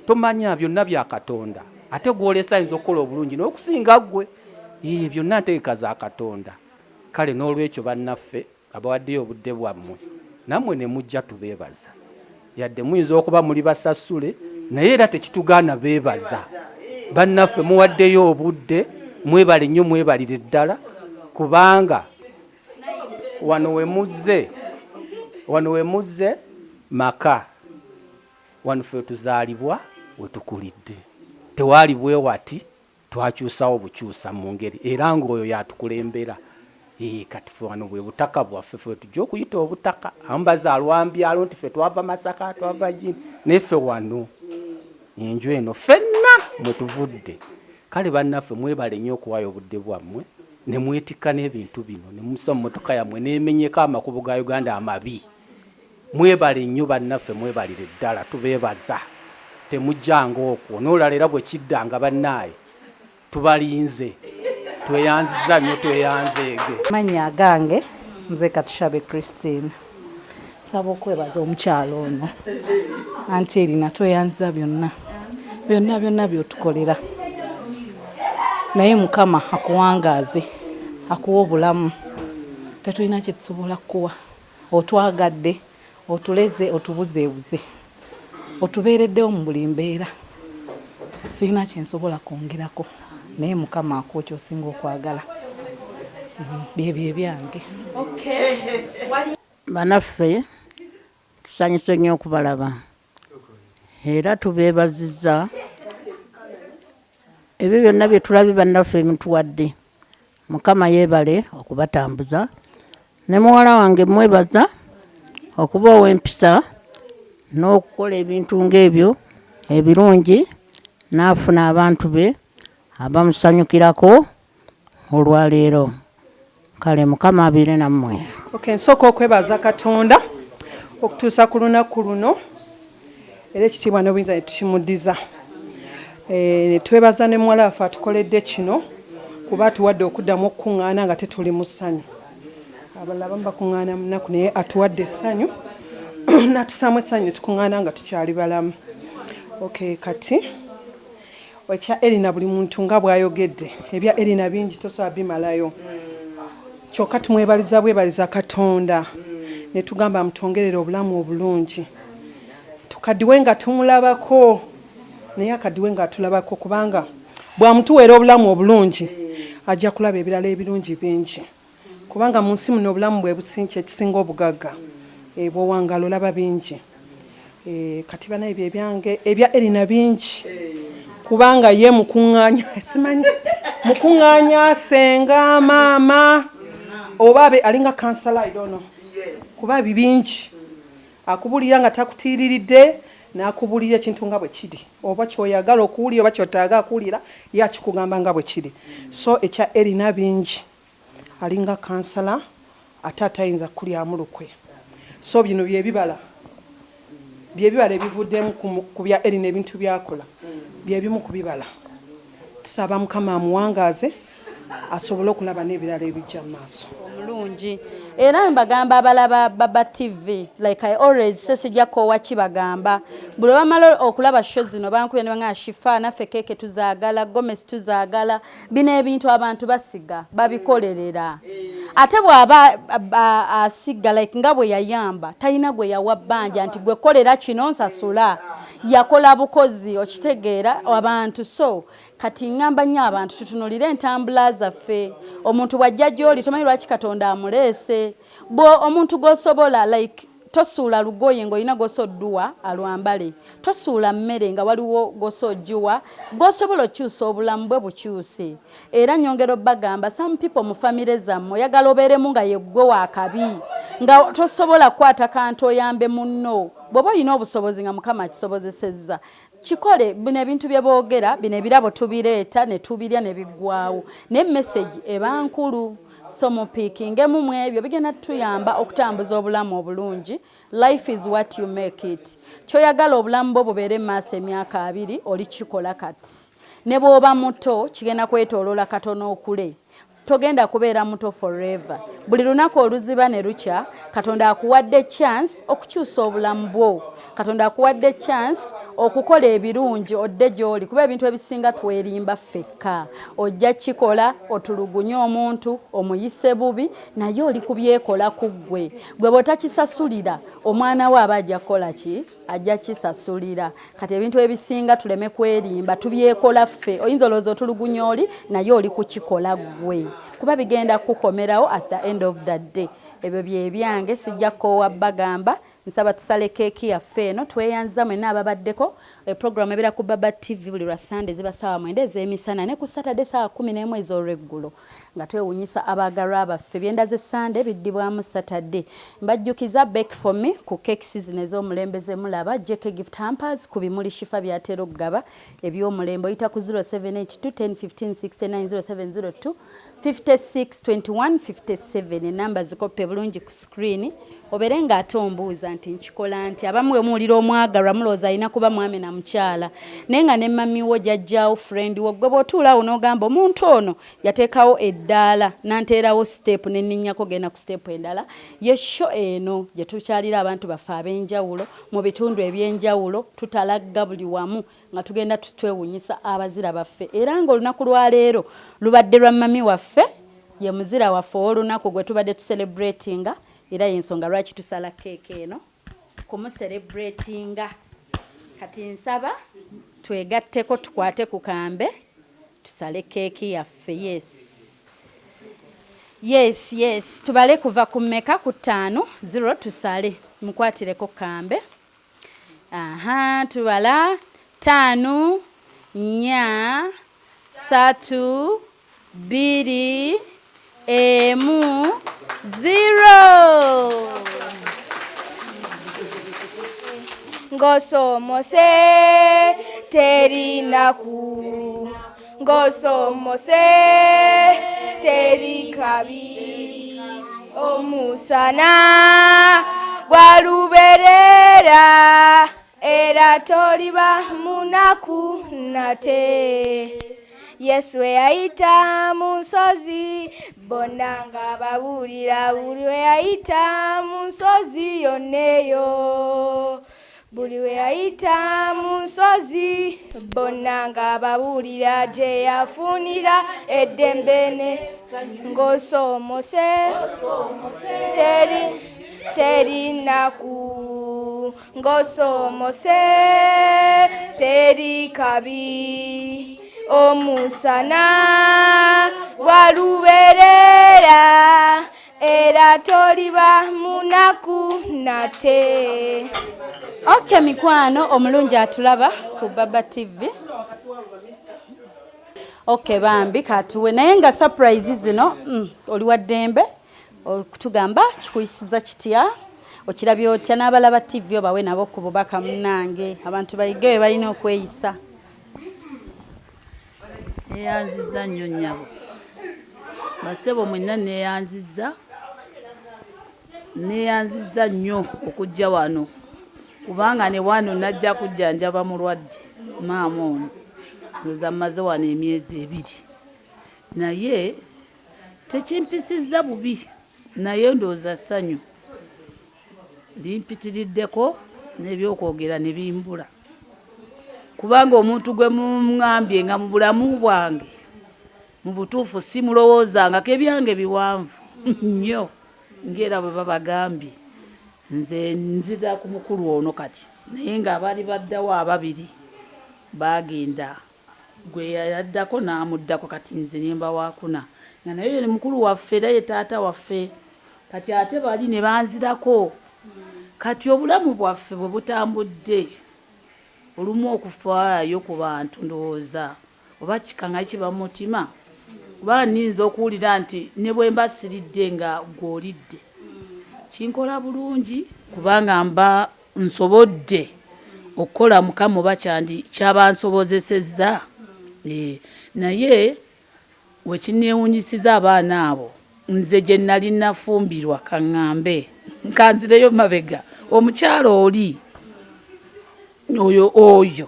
tomanya byonna bya Katonda ate gwoleese ayinza okukola obulungi n'okusinga ggwe ee byonna ntegeka za Katonda kale n'olwekyo bannaffe Abawaddeyo obudde bwammwe nammwe ne mujja tubeebaza. Yadde muyinza okuba muli basasule naye era tekitugaana beebaza. Bannaffe muwaddeyo obudde mwebale nnyo mwebalire ddala kubanga Wano we muzze, wano we muzze maka, wano ffe tuzaalibwa, we tukulidde. Tewaali bwe wati, twakyusawo bukyusa mu ngeri era ng'oyo yatukulembera. Ee, kati ffe wano bwe butaka bwaffe, ffe tujja okuyita obutaka. Abamu bazaalwa mbyalo nti ffe twava Masaka, twava gini, naye ffe wano enju eno ffenna mwe tuvudde. Kale bannaffe mwebale nnyo okuwaayo obudde bwammwe ne mwetikka n'ebintu bino ne mussa mu mmotoka yammwe n'emenyeka amakubo ga Uganda amabi. Mwebale nnyo bannaffe, mwebalire ddala, tubeebaza. Temujjanga okwo n'olala era bwe kiddanga bannaaye tubalinze. Tweyanziza nnyo, tweyanzeege. Amannya agange nze Katushabe Christine. Nsaba okwebaza omukyalo ono anti Erina, tweyanziza byonna byonna byonna by'otukolera, naye Mukama akuwangaaze, akuwa obulamu. Tetulina kye tusobola kukuwa, otwagadde, otuleze, otubuzeebuze, otubeereddewo mu buli mbeera. Sirina kye nsobola kwongerako, naye Mukama akuwa ky'osinga okwagala. Byebyo ebyange. Banaffe tusanyuse nnyo okubalaba era tubeebazizza ebyo byonna bye tulabye. Bannaffe mutuwadde, Mukama yeebale okubatambuza. Ne muwala wange mwebaza okuba ow'empisa n'okukola ebintu ng'ebyo ebirungi, n'afuna abantu be abamusanyukirako olwaleero. Kale Mukama abeere nammwe. Okay, nsooka okwebaza Katonda okutuusa ku lunaku luno, era ekitiibwa n'obuyinza ne tukimuddiza. Ne twebaza ne muwala waffe atukoledde kino, kuba atuwadde okuddamu okukuŋŋaana nga tetuli mu ssanyu. Abalala abamu bakuŋŋaana mu nnaku, naye atuwadde essanyu n'atusaamu essanyu ne tukuŋŋaana nga tukyali balamu. Okay, kati ekya Erina, buli muntu nga bw'ayogedde, ebya Erina bingi, tosobola bimalayo. Kyokka tumwebaliza bwebaliza Katonda ne tugamba amutongerere obulamu obulungi, tukaddiwe nga tumulabako, naye akaddiwe nga atulabako, kubanga bw'amutuweera obulamu obulungi ajja kulaba ebirala ebirungi bingi, kubanga mu nsi muno obulamu bwe businki ekisinga obugagga. Bw'owangaala olaba bingi. Kati bana, ebyo ebyange. Ebya Erina bingi, kubanga ye mukuŋŋaanya, simanyi mukuŋŋaanya senga, maama, oba abe alinga kansala, I don't know, kuba bibingi akubulira nga takutiiriridde, n'akubulira ekintu nga bwe kiri, oba kyoyagala okuwulira oba kyotaaga kuwulira, ye akikugamba nga bwe kiri. So ekya Erina bingi, alinga kansala ate atayinza kukulyamu lukwe. So bino byebibala, byebibala ebivuddemu ku bya Erina. Ebintu byakola byebimu ku bibala. Tusaba Mukama amuwangaaze asobole okulaba n'ebirala ebijja mu maaso. Omulungi. Era mbagamba abalaba Baba TV, like I always say, sijja koowa kibagamba, buli bamala okulaba show zino bankubye ne bangamba, "Shifa, naffe keeke tuzaagala, gomesi tuzaagala." Bino ebintu abantu basiga, babikolerera. Ate bw'aba asiga, like nga bwe yayamba, talina gwe yawa bbanja nti gwe kolera kino nsasula, yakola bukozi, okitegeera abantu? So kati ŋŋamba nnyo abantu tutunulire entambula zaffe. Omuntu bw'ajja gy'oli, tomanyi lwaki Katonda amuleese. Bwe omuntu gw'osobola, like tosuula lugoye ng'olina gwosa odduwa alwambale, tosuula mmere nga waliwo gwosa ogiwa, gw'osobola okyusa obulamu bwe bukyuse. Era nyongera obbagamba, some people mu famire zammwe oyagala obeeremu nga yeggwe wakabi, nga tosobola kukwata kantu oyambe munno. Bw'oba olina obusobozi nga Mukama akisobozesezza, kikole. Bino ebintu bye boogera, bino ebirabo tubireeta ne tubirya ne biggwawo, naye message eba nkulu. So mupiikingemu mu ebyo, bigenda tutuyamba okutambuza obulamu obulungi. Life is what you make it. Kyoyagala obulamu bwo bubeere mu maaso emyaka 20, oli kikola kati. Ne bw'oba muto, kigenda kwetooloola katono okule, togenda kubeera muto forever. Buli lunaku oluziba ne lukya, Katonda akuwadde chance okukyusa obulamu bwo. Katonda akuwadde chance. Okukola ebirungi odde gy'oli, kuba ebintu ebisinga twerimba ffekka. Ojja kikola otulugunye omuntu, omuyise bubi, naye oli kubyekola ku ggwe. Gwe bw'otakisasulira, omwana wo aba ajja kukola ki? Ajja kisasulira. Kati ebintu ebisinga tuleme kwerimba, tubyekola ffe. Oyinza olowooza otulugunya oli, naye oli kukikola ggwe, kuba bigenda kukukomerawo at the end of the day. Ebyo bye byange, sijja kukoowa bagamba. Nsaba tusale keeki yaffe eno. Tweyanziza mwenna ababaddeko. Program ebeera ku Baba TV buli lwa Sunday ziba ssaawa 9 ez'emisana ne ku Saturday ssaawa 11 ez'olweggulo, nga twewunyisa abaagalwa baffe. Byendaze Sunday biddibwamu Saturday. Mbajjukiza Bake for Me ku cakes zino ez'omulembe ze mulaba, JK Gift Hampers ku bimuli Shifa by'atera okugaba eby'omulembe. Oyita ku 0782 10 15 69, 0702 56 21 57. Enamba zikoppe bulungi ku screen, obeere ng'ate ombuuza nti nkikola nti. Abamu bwe muwulira omwagalwa mulowooza alina kuba mwami na mukyala, naye nga ne mami wo, jjajjaawo, friend wo. Gwe bw'otuulaawo n'ogamba omuntu ono yateekawo eddaala nanteerawo step ne nninnyako genda ku step endala. Ye show eno gye tukyalira abantu baffe ab'enjawulo mu bitundu ebyenjawulo, tutalagga buli wamu nga tugenda twewunyisa abazira baffe. Era ng'olunaku lwaleero lubadde lwa mami waffe, ye muzira waffe ow'olunaku gwe tubadde tucelebratinga, era yensonga lwaki tusala keeke eno kumucelebratinga. Kati nsaba twegatteko, tukwate ku kambe, tusale keeki yaffe. Yes, tubale kuva ku mmeka? Ku ttaano, 0, tusale. Mukwatireko kambe. Aha, tubala ttaano, nnya, ssatu, bbiri, emu, 0. Ng'osomose terinaku, ng'osomose teri kabi, omusana gwaluberera, era toliba munaku nate. Yesu eyayita mu nsozi, bonna nga babuulira, buli we yayita mu nsozi yonna eyo, buli we yayita mu nsozi, bonna nga babuulira gye yafunira eddembe ne ng'osomose teri terinaku, ng'osomose teri kabi, omusana gwaluberera, era toliba munaku nate. Ok, mikwano omulungi atulaba ku Baba TV, ok, bambi katuwe naye nga surprise zino. Oli wa ddembe okutugamba kikuyisiza kitya, okirabye otya, n'abalaba TV obawe nabo ku bubaka. Munnange, abantu bayige bwe balina okweyisa. Neyanziza nnyo nnyabo, basebo mwenna. Neyanziza, neyanziza nnyo okujja wano, kubanga ne wano najja kujjanjaba mulwadde maama ono. Ndoza mmaze wano emyezi 2, naye tekimpisizza bubi, naye ndowooza ssanyu limpitiriddeko n'ebyokwogera ne bimbula, kubanga omuntu gwe muŋŋambye nga mu bulamu bwange mu butuufu simulowoozangako. Ebyange biwanvu nnyo, ng'era bwe babagambye, nze nzira ku mukulu ono kati, naye ng'abaali baddawo ababiri baagenda, gwe yaddako n'amuddako, kati nze ne mba waakuna, nga naye ye mukulu waffe era ye taata waffe. Kati ate bali ne banzirako. Kati obulamu bwaffe bwe butambudde, olumu okufaayo ku bantu ndowooza oba kikanga kiba mu mutima, kubanga niyinza okuwulira nti ne bwe mba siridde nga gw'olidde, kinkola bulungi, kubanga mba nsobodde okukola Mukama oba kyandi kyabansobozesezza. Naye wekineewunyisiza abaana abo, nze gye nali nafumbirwa, kaŋŋambe nkanzireyo mabega, omukyalo oli oyo oyo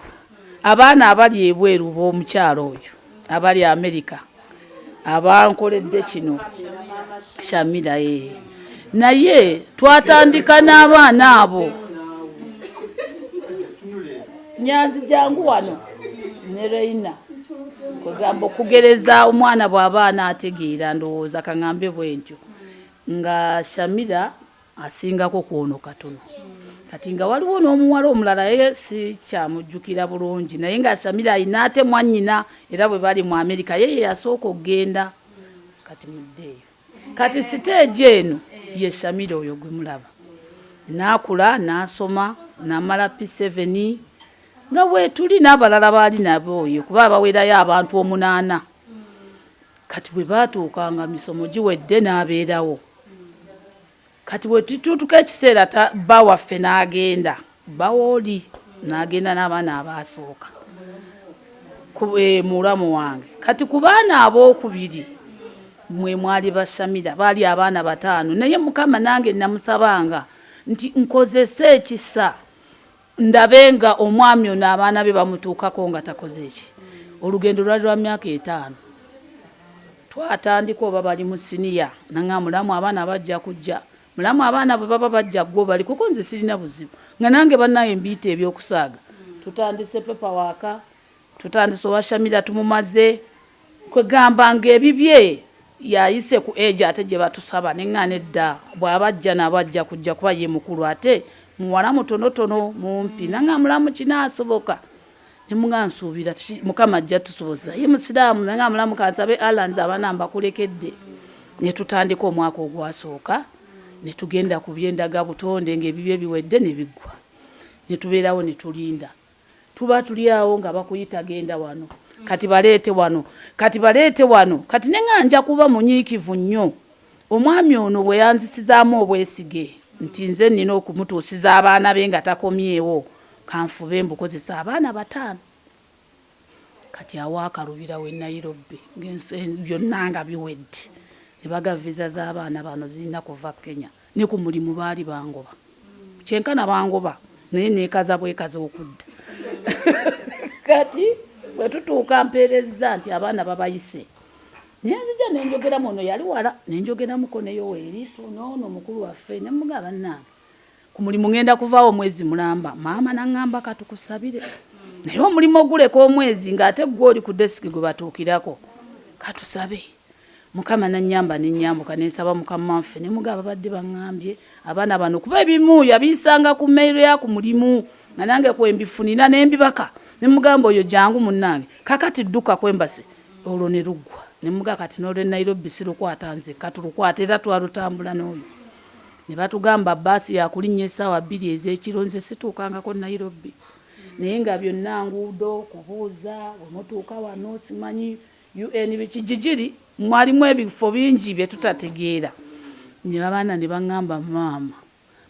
abaana abali ebweru b'omukyalo oyo abali Amerika abankoledde kino, Shamira ye, naye twatandika n'abaana abo. Nyanzi jangu wano ne Reina. Kwegamba okugereza omwana bw'aba anaategeera, ndowooza kaŋŋambe bwe ntyo nga Shamira asingako kwono katono. Kati nga waliwo n'omuwala omulala ye si kyamujjukira bulungi, naye nga Shamira alina ate mwannyina era bwe bali mu Amerika, ye ye yasooka okugenda. Kati muddeeyo. Kati siteegi eno ye Shamira oyo gwe mulaba. N'akula n'asoma n'amala P7 nga weetuli n'abalala baali nabo oyo kuba bawerayo abantu omunaana. Kati bwe baatuuka nga misomo giwedde n'abeerawo. Kati bwe tutuuka ekiseera bba waffe n'agenda, bba wooli n'agenda n'abaana abaasooka mulamu wange. Kati ku baana abookubiri mwe mwali ba Shamira, baali abaana 5, naye Mukama nange namusabanga nti nkozese ekisa ndabe nga omwami ono abaana be bamutuukako nga takoze ki. Olugendo lwali lwa myaka 5. Twatandika oba bali mu siniya, nanga mulamu abaana bajja kujja, mulamu abaana bwe baba bajja gwo bali kuko nze sirina buzibu, nga nange bannaye mbiita ebyokusaaga. Tutandise pepa waaka, tutandise owa Shamira tumumaze, kwegamba ng'ebibye yayise ku age ate gye batusaba ne ŋŋaana edda bw'aba ajja nabo ajja kujja kuba ye mukulu ate muwala mutonotono mumpi, nanga mulamu kinaasoboka. Ne muga nsuubira Mukama ajja tusoboza, ye musiraamu, nanga mulamu kansabe Allah nze abaana mbakulekedde. Ne tutandika omwaka ogwasooka ne tugenda ku by'endaga butonde ng'ebibye biwedde ne biggwa, ne tubeerawo ne tulinda. Tuba tuli awo nga bakuyita genda wano, kati baleete wano, kati baleete wano. Kati ne nga nja kuba munyiikivu nnyo. Omwami ono bwe yanzisizaamu obwesige nti nze nnina okumutuusiza abaana be nga takomyewo, kanfube mbukozesa abaana 5. Kati awo akalubira we Nairobi byonna nga biwedde, ne baga visa z'abaana bano zirina kuva Kenya. Ne ku mulimu baali bangoba, kyenkana bangoba, naye neekaza bwekaza okudda. Kati bwe tutuuka mpeerezza nti abaana babayise, naye nzija ne njogeramu, ono yali wala, ne njogeramuko ne Yoweri n'ono mukulu waffe, ne mugamba bannange ku mulimu ngenda kuvaawo omwezi mulamba. Maama n'aŋŋamba katukusabire, naye omulimu oguleka omwezi ng'ate ggwe oli ku desiki gwe batuukirako, katusabe. Mukama n'annyamba ne nnyambuka ne nsaba Mukama waffe ne mugamba babadde baŋŋambye abaana bano kuba ebimu yabinsanga ku mail ya ku mulimu nga nange kwe mbifunira ne mbibaka, ne mugamba oyo jangu munnange kakati dduka kwembase, olwo ne luggwa. Ne mugamba kati n'olw'e Nairobi sirukwata nze katulukwate, era twalutambula n'oyo. Ne batugamba bbaasi yakulinnya essaawa 2 ez'ekiro, nze situukangako Nairobi, naye nga byonna nguudo kubuuza bwe mutuuka wano simanyi UN biki gigiri, mwalimu ebifo bingi bye tutategeera. Ne abaana ne baŋŋamba maama,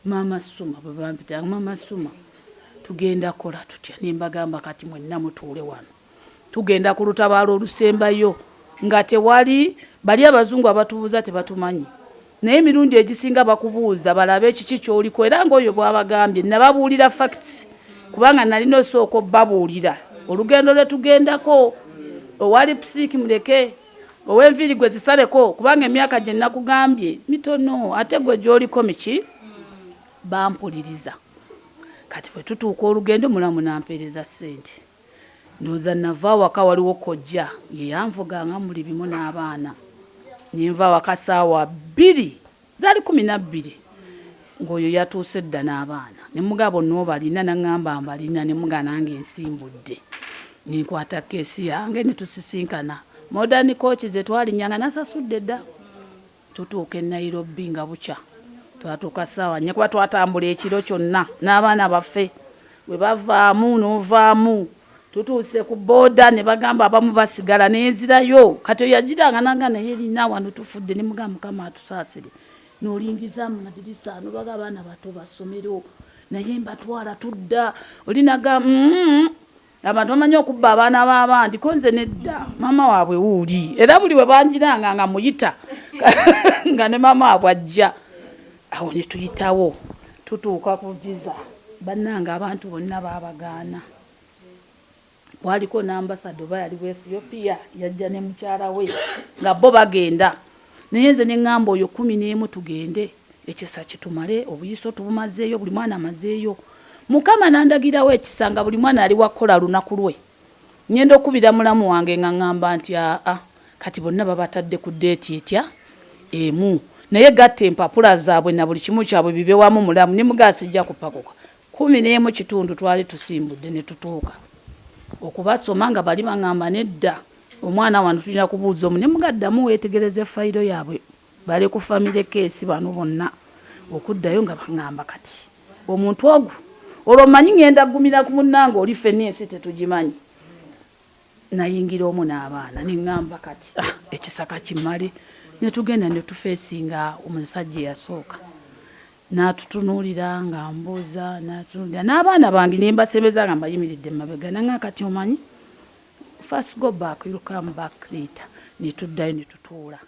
maama Suma, bwe bampita maama Suma, tugenda kukola tutya? Ne mbagamba kati mwenna mutuule wano, tugenda ku lutabaalo olusembayo nga tewali bali abazungu abatubuuza tebatumanyi, naye emirundi egisinga bakubuuza balabe kiki ky'oliko. Era ng'oyo bw'abagambye nababuulira facts, kubanga nalina osooka obbabuulira olugendo lwe tugendako. Owa lipstick muleke, ow'enviiri gwe zisaleko, kubanga emyaka gye nakugambye mitono ate gwe gy'oliko miki. Bampuliriza. Kati bwe tutuuka olugendo mulamu n'ampeereza ssente, ndowooza nava awaka waliwo kojja ye yanvuganga muli bimu n'abaana, ne nva awaka ssaawa 2 zaali 12 ng'oyo yatuuse dda n'abaana. Ne mugamba bonna obalina? N'aŋŋamba mbalina. Ne mugamba nange nsimbudde, ne nkwata keesi yange ne tusisinkana modern coach ze twalinnyanga nasasudde dda. Tutuuka e Nairobi nga bukya, twatuuka ssaawa 4 kuba twatambula ekiro kyonna n'abaana baffe bwe bavaamu n'ovaamu. Tutuuse ku booda ne bagamba abamu basigala, nenzirayo. Kati oyo yagiranga nanga naye erina wano tufudde, ne mugamba Mukama atusaasire. N'olingiza mu madirisa nobaga abaana bato basomero, naye mbatwala tudda olinaga abantu bamanyi okubba abaana b'abandi, ko nze nedda, maama waabwe wuuli. Era buli we banjiranga nga muyita nga ne maama waabwe ajja. Awo ne tuyitawo tutuuka ku visa, bannange abantu bonna baabagaana. Kwaliko n'ambasada oba yali wa Ethiopia, yajja ne mukyala we nga bo bagenda, naye nze ne ŋŋamba oyo 11 tugende ekisa kitumale, obuyiso tubumazeeyo, buli mwana amazeeyo. Mukama nandagirawo ekisa nga buli mwana ali wakukola lunaku lwe. Ngenda okubira mulamu wange nga ŋŋamba nti aa kati bonna babatadde ku deeti etya emu, naye gatta empapula zaabwe na buli kimu kyabwe bibe wamu. Mulamu ne mugaa sijja kupakuka. 11:15 twali tusimbudde ne tutuuka okubasoma nga bali baŋŋamba nedda, omwana wano tulina kubuuza omu. Ne mugaddamu weetegereze fayiro yaabwe, bali ku family case bano bonna. Okuddayo nga baŋŋamba kati omuntu ogwo olwo mmanyi ŋŋenda kugumira ku munnange oli, ffenna ensi tetugimanyi. Nayingira omu n'abaana ne ŋŋamba kati ah, ekisaka kimale. Ne tugenda ne tufeesinga omusajja eyasooka, n'atutunuulira nga mbuuza, n'atunuulira n'abaana bange ne mbasembeza nga mbayimiridde mu mabega. Naŋŋamba kati omanyi, first go back, you'll come back later. Ne tuddayo ne tutuula.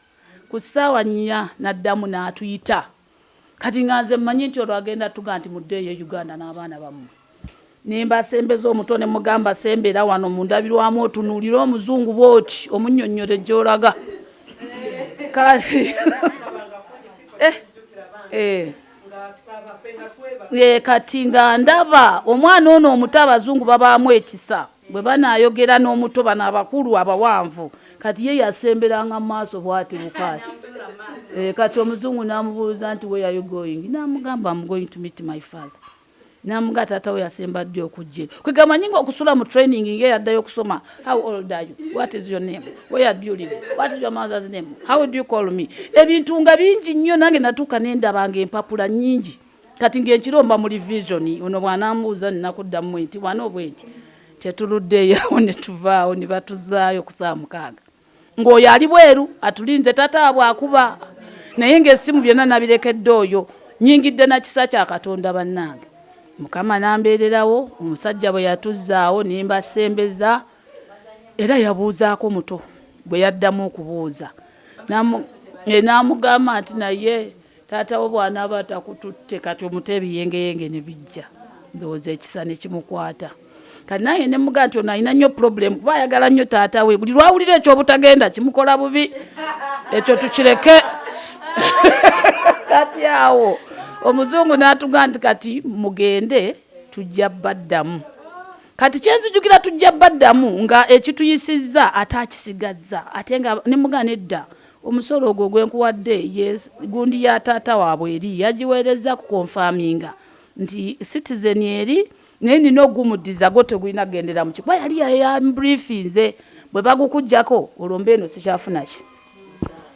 Ku ssaawa 4 n'addamu n'atuyita. Kati nga nze mmanyi nti olwo agenda tuga nti muddeeyo e Uganda n'abaana bammwe. Ne mbasembeza omuto ne mugamba sembera wano mu ndabirwamu otunuulire omuzungu bw'oti omunnyonnyole gy'olaga. Kati kati nga ndaba omwana ono omuto, abazungu babaamu ekisa bwe banaayogera n'omuto, bano abakulu abawanvu. Kati ye yasemberanga mu maaso bw'ati bukaati. Kati omuzungu n'amubuuza nti where are you going? N'amugamba I'm going to meet my father. N'amugaa taata we yasemba ddi okujja? Kwegamba nyinga okusula mu training ng'eyaddayo okusoma. How old are you? What is your name? Where do you live? What is your mother's name? How do you call me? Ebintu nga bingi nnyo. Nange natuuka ne ndaba ng'empapula nnyingi. Kati ng'ekiro mba mu revision, ono bw'anambuuza nina kuddamu nti wano bwe nti. Tetuluddeeyo awo ne tuvaawo ne batuzaayo ku saa 6 ng'oyo ali bweru atulinze taata bw'akuba, naye ng'essimu byonna nabirekedde oyo. Nyingidde na kisa kya Katonda bannange, Mukama n'ambeererawo. Omusajja bwe yatuzzaawo ne mbasembeza, era yabuuzaako muto bwe yaddamu okubuuza n'amugamba nti naye taata wo bw'anaaba takututte. Kati omuto ebiyengeyenge ne bijja, ndowooza ekisa ne kimukwata. Kati nange ne mugamba nti ono alina nnyo problem kuba ayagala nnyo taata we, buli lwawulira ekyobutagenda kimukola bubi, ekyo tukireke. Kati awo omuzungu n'atugamba nti kati mugende, tujja baddamu. Kati kyenzijukira tujja baddamu nga ekituyisizza ate akisigazza, ate nga ne mugamba nedda, omusolo ogwo gwenkuwadde yes, gundi ya taata waabwe eri yagiweereza ku confirminga nti citizen eri, naye nina ogumuddiza gwo tegulina kugendera mu kikuba. Yali yambriefinze bwe bagukugjako olwo mba eno sikyafuna ki.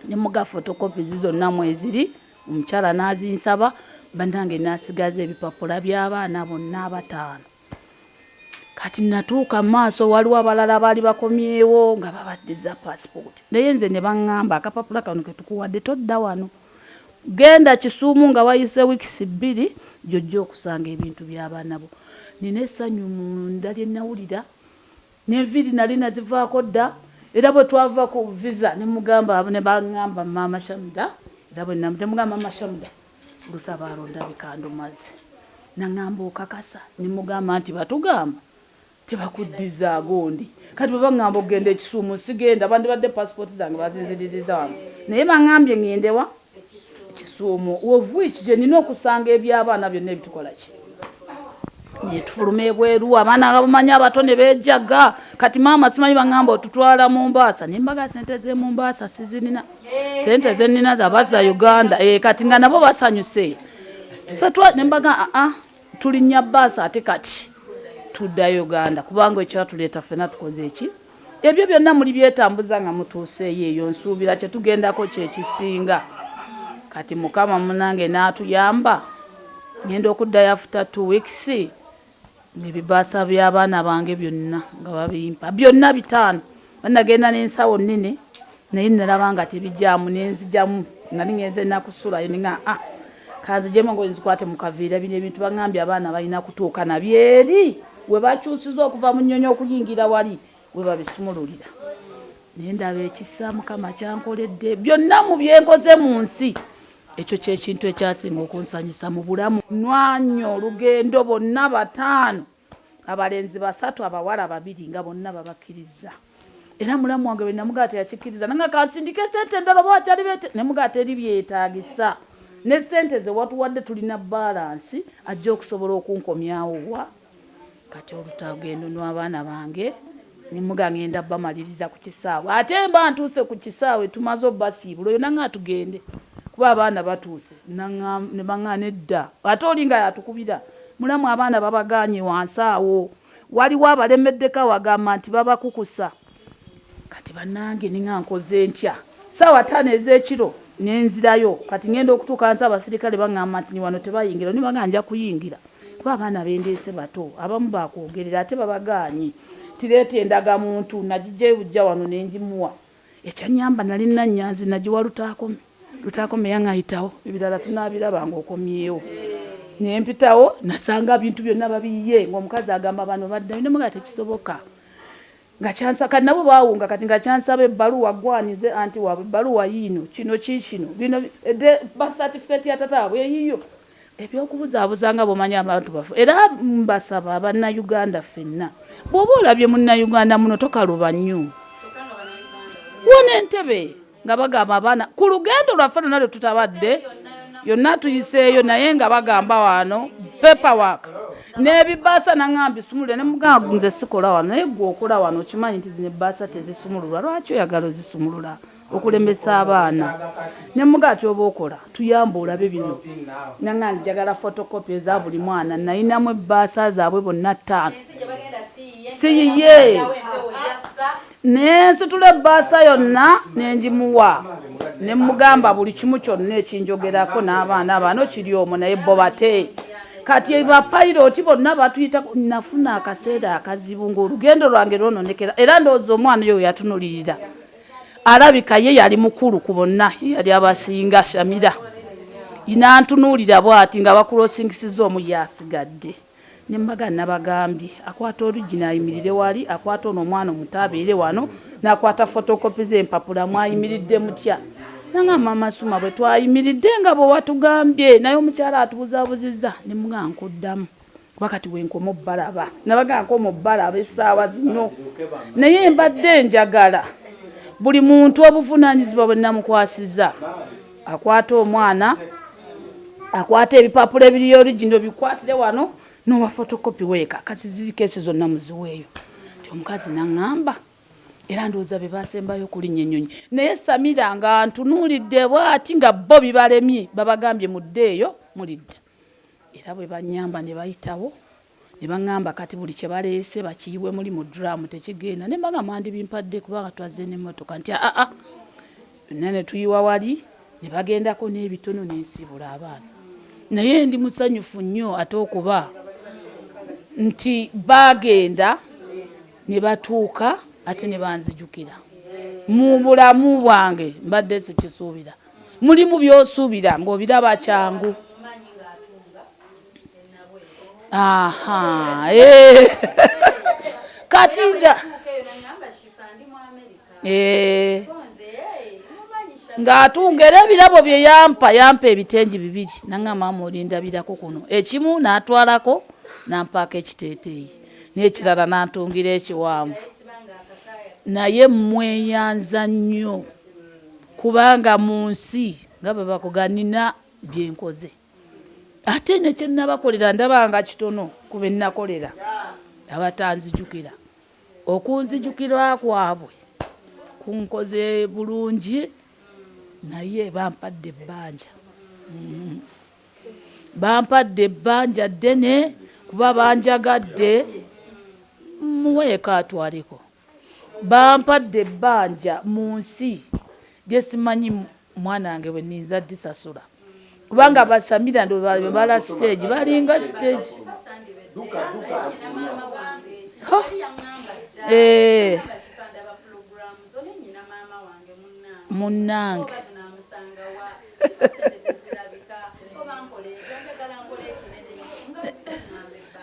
Ne muga photocopies zonna mweziri. Omukyala n'azinsaba bannange, n'asigaza ebipapula by'abaana bonna abataano. Kati natuuka mu maaso, waliwo abalala baali bakomyewo nga babaddiza passport, naye nze ne baŋŋamba akapapula kano ke tukuwadde todda wano, genda Kisuumu nga wayise wiikisi 2 gy'ojja okusanga ebintu by'abaana bo. Nina essanyu munda lye nawulira, n'enviiri nali nazivaako dda. Era bwe twava ku visa ne mugamba ne baŋŋamba maama Shamida, era bwe ne mugamba maama Shamida lutabaalo ndabika ndumaze. Naŋŋamba okakasa? Ne mugamba nti batugamba tebakuddiza gundi. Kati bwe baŋŋamba okugenda ekisuumu sigenda, bandibadde passport zange bazinziriziza wano, naye baŋŋambye ŋŋendewa Kisuumu, of which gye nina okusanga eby'abaana byonna ebitukola ki. Netufuluma ebweru, abaana bamanyi abato ne beejaga. Kati maama simanyi baŋŋamba otutwala Mumbaasa, ne mbaga sente z'e Mumbaasa sizirina, sente zenina zabaza Uganda. Kati nga nabo basanyuse ffe ne mbaga aa tulinnya baasi ate kati tuddayo Uganda kubanga ekyatuleeta ffena tukoze eki. Ebyo byonna muli byetambuza nga mutuuseeyo eyo, nsuubira kye tugendako kyekisinga. Kati Mukama munange n'atuyamba, ngenda okuddayo after 2 weeks ebibaasa by'abaana bange byonna nga babimpa byonna bitaano. Banagenda n'ensawo nnene, naye nalaba nga tebijaamu, nenzigyamu. Nali ngenze nakusulayo ninga ah, kanzijemu ngo nzikwate mu kaveera. Bino ebintu baŋŋambye abaana balina kutuuka nabyo eri we bakyusiza okuva mu nnyonyi okuyingira wali we babisumululira. Naye ndaba ekisa Mukama kyankoledde byonna mu byenkoze mu nsi, ekyo kyekintu ekyasinga okunsanyusa mu bulamu. Nwanya olugendo bonna bataano, abalenzi basatu, abawala babiri, nga bonna babakkiriza. Era mulamu wange bwe namugaa teyakikkiriza, nanga kansindike sente endala oba wakyali bete, ne mugaa teri byetaagisa. Ne ssente ze watuwadde tulina baalansi ajja okusobola okunkomyawo wa. Kati olutagendo n'abaana bange nemuga ngenda bamaliriza ku kisaawe, ate mba ntuuse ku kisaawe tumaze obasiibula oyo nanga tugende kuba abaana batuuse ne baŋŋaana edda, ate oli nga yatukubira mulamu abaana babagaanye wansi awo, waliwo abalemeddeko awagamba nti babakukusa. Kati bannange ninga nkoze ntya? Ssaawa 5 ez'ekiro ne nzirayo, kati ngenda okutuuka nsi abasirikale baŋŋamba nti ni wano tebayingira, ne bagamba nja kuyingira kuba abaana bendeese bato, abamu bakwogerera ate babagaanye tireeta endagamuntu, nagiggyayo bujja wano ne ngimuwa. Ekyanyamba nali Nannyanzi nagiwa Lutaakome, Lutaakome yaŋŋayitawo ebirala tunaabiraba ng'okomyewo. Ne mpitawo nasanga bintu byonna babiyiye ng'omukazi agamba bano baddayo, ne mugamba tekisoboka. Nga kyansa kati nabo baawunga kati nga kyansaba ebbaluwa gwanize anti waabwe ebbaluwa yiino kino kiikino bino birth certificate ya tata waabwe eyiyo ebyokubuzaabuza nga bw'omanyi abantu baffe. Era mbasaba Bannayuganda ffenna, bw'oba olabye Munnayuganda muno tokaluba nnyo. Wano Entebbe nga bagamba abaana ku lugendo lwaffe lwonna lwe tutabadde yonna tuyiseeyo, naye nga bagamba wano paperwork n'ebibaasa nangamba bisumulule, ne mugamba nze sikola wano, naye ggwe okola wano okimanyi nti zino ebbaasa tezisumululwa, lwaki oyagala ozisumulula okulemesa abaana? Ne mugamba kyoba okola tuyambe olabe bino, nanga njagala photocopy eza buli mwana, nayinamu ebbaasa zaabwe bonna 5 siyiye, nensitula ebbaasa yonna nengimuwa ne mugamba buli kimu kyonna ekinjogerako n'abaana bano kiri omwo, naye bo bate kati bapayiroti bonna batuyita. Nafuna akaseera akazibu ng'olugendo lwange lwononekera, era ndowooza omwana oyo yatunulirira alabika ye yali mukulu ku bonna, ye yali abasinga Shamira, nantunuulira bw'ati nga bakulosingisiza omu yasigadde. Ne mbaga nabagambye akwata origin ayimirire wali, akwata ono omwana omuto abeere wano, n'akwata photocopy z'empapula mwayimiridde mutya? Nanga Mama Suma bwe twayimiridde nga bwe watugambye, naye omukyala atubuzaabuzizza. Ne mugamba nkuddamu kuba kati wenkoma obbalaba, nabaga nkoma obbalaba essaawa zino, naye mbadde njagala buli muntu obuvunaanyizibwa bwe namukwasiza akwata omwana, akwata ebipapula ebiri original bikwatire wano n'owa photocopy weeka, kati ziri keesi zonna muziweeyo. Ti omukazi naŋŋamba era ndowooza be basembayo okulinnya ennyonyi, naye Samira nga ntunuulidde bw'ati nga bo bibalemye, babagambye muddeeyo mulidda, era bwe bannyamba ne bayitawo ne baŋŋamba kati buli kye baleese bakiyiwe muli mu drum tekigenda, ne mbagamba mwandibimpadde kubanga twazze n'emmotoka nti aa byonna ne tuyiwa wali ne bagendako n'ebitono n'ensiibula abaana. Naye ndi musanyufu nnyo ate okuba nti baagenda ne batuuka ate ne banzijukira. Mu bulamu bwange mbadde sikisuubira, mulimu by'osuubira ng'obiraba kyangu. Aha, kati nga ng'atunga era ebirabo bye yampa, yampa ebitengi 2 nanga maama olindabirako kuno, ekimu n'atwalako n'ampaako ekiteeteeyi n'ekirala n'antungira ekiwanvu. Naye mweyanza nnyo kubanga mu nsi nga bwe bakuga nina bye nkoze, ate ne kye nabakolera ndaba nga kitono ku be nnakolera abatanzijukira. Okunzijukira kwabwe kunkoze bulungi, naye bampadde ebbanja, bampadde ebbanja ddene kuba banjagadde muweeko atwaleko, bampadde ebbanja mu nsi lye simanyi mwana wange bwe nninza disasula, kubanga Basamira ndo bala stage balinga stage munnange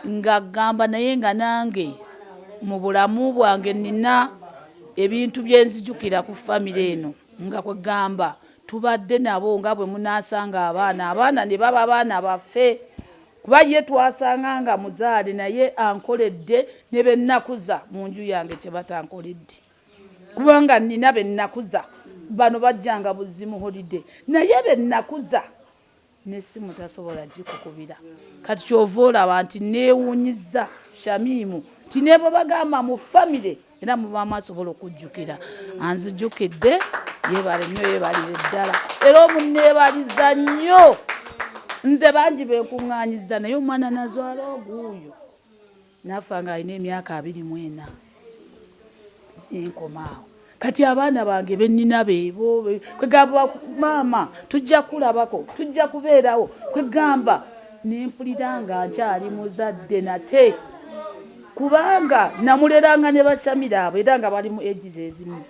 nga gamba, naye nga nange mu bulamu bwange nina ebintu bye nzijukira ku famire eno, nga kwegamba tubadde nabo nga bwe munaasanga abaana, abaana ne baba abaana baffe, kuba ye twasanga nga muzaale, naye ankoledde ne be nnakuza mu nju yange kye batankoledde, kubanga nina be nnakuza bano bajjanga buzimu holiday, naye be nnakuza N'essimu tasobola gikukubira. Kati ky'ova olaba nti neewuunyizza Shamimu nti ne bwe bagamba mu famire era mubaamu asobola okujjukira. Anzijukidde, yeebale nnyo, yeebalire ddala, era omunneebaliza nnyo. Nze bangi benkuŋŋaanyizza, naye omwana nazwala oguuyo nafa nga alina emyaka 24, nenkoma awo. Kati abaana bange bennina beebo kwegamba, maama tujja kulabako, tujja kubeerawo, kwegamba nempulira nga nkyali muzadde nate, kubanga namuleranga ne bashamira abo era nga bali mu ages ezimu.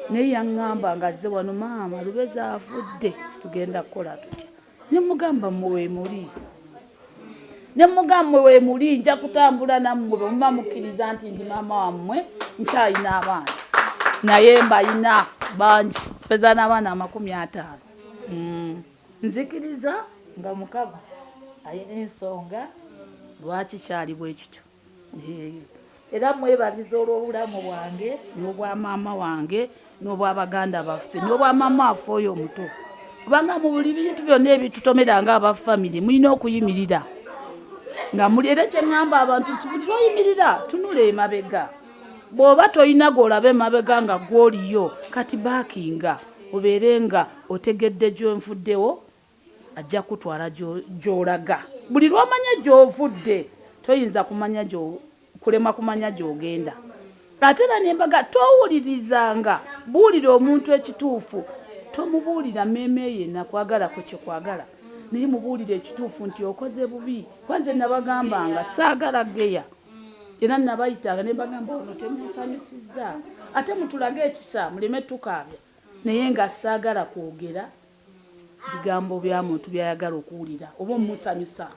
Naye yaŋŋamba nga azze wano, maama Lubeza afudde, tugenda kukola tutya? Ne mugamba mmwe weemuli, ne mugamba mmwe weemuli, nja kutambula nammwe bwe muba mukkiriza nti ndi maama wammwe. Nkyalina abaana, naye mbalina bangi, mpeza n'abaana 50. Nzikiriza nga Mukama alina ensonga lwaki kyali bwe kityo. Era mwebaliza olw'obulamu bwange n'obwa maama wange n'obwa baganda baffe n'obwa maama waffe oyo omuto, kubanga mu buli bintu byonna ebitutomera nga aba famire mulina okuyimirira nga muli. Era kyeŋŋamba abantu nti buli lwoyimirira tunula emabega, bw'oba tolina gw'olaba emabega nga gw'oliyo kati baakinga obeere nga otegedde gy'onvuddewo, ajja kutwala gy'olaga. Buli lw'omanya gy'ovudde toyinza kumanya kulema kumanya gy'ogenda. Ate era nembaga towulirizanga, buulira omuntu ekituufu, tomubuulira mmeeme ye nakwagala kwe kyekwagala, naye mubuulire ekituufu nti okoze bubi. Kwanze nabagambanga saagala geya, era nabayitanga ne mbagamba ono temunsanyusizza, ate mutulage ekisa muleme tukaabya, naye nga saagala kwogera bigambo bya muntu byayagala okuwulira oba omusanyusa.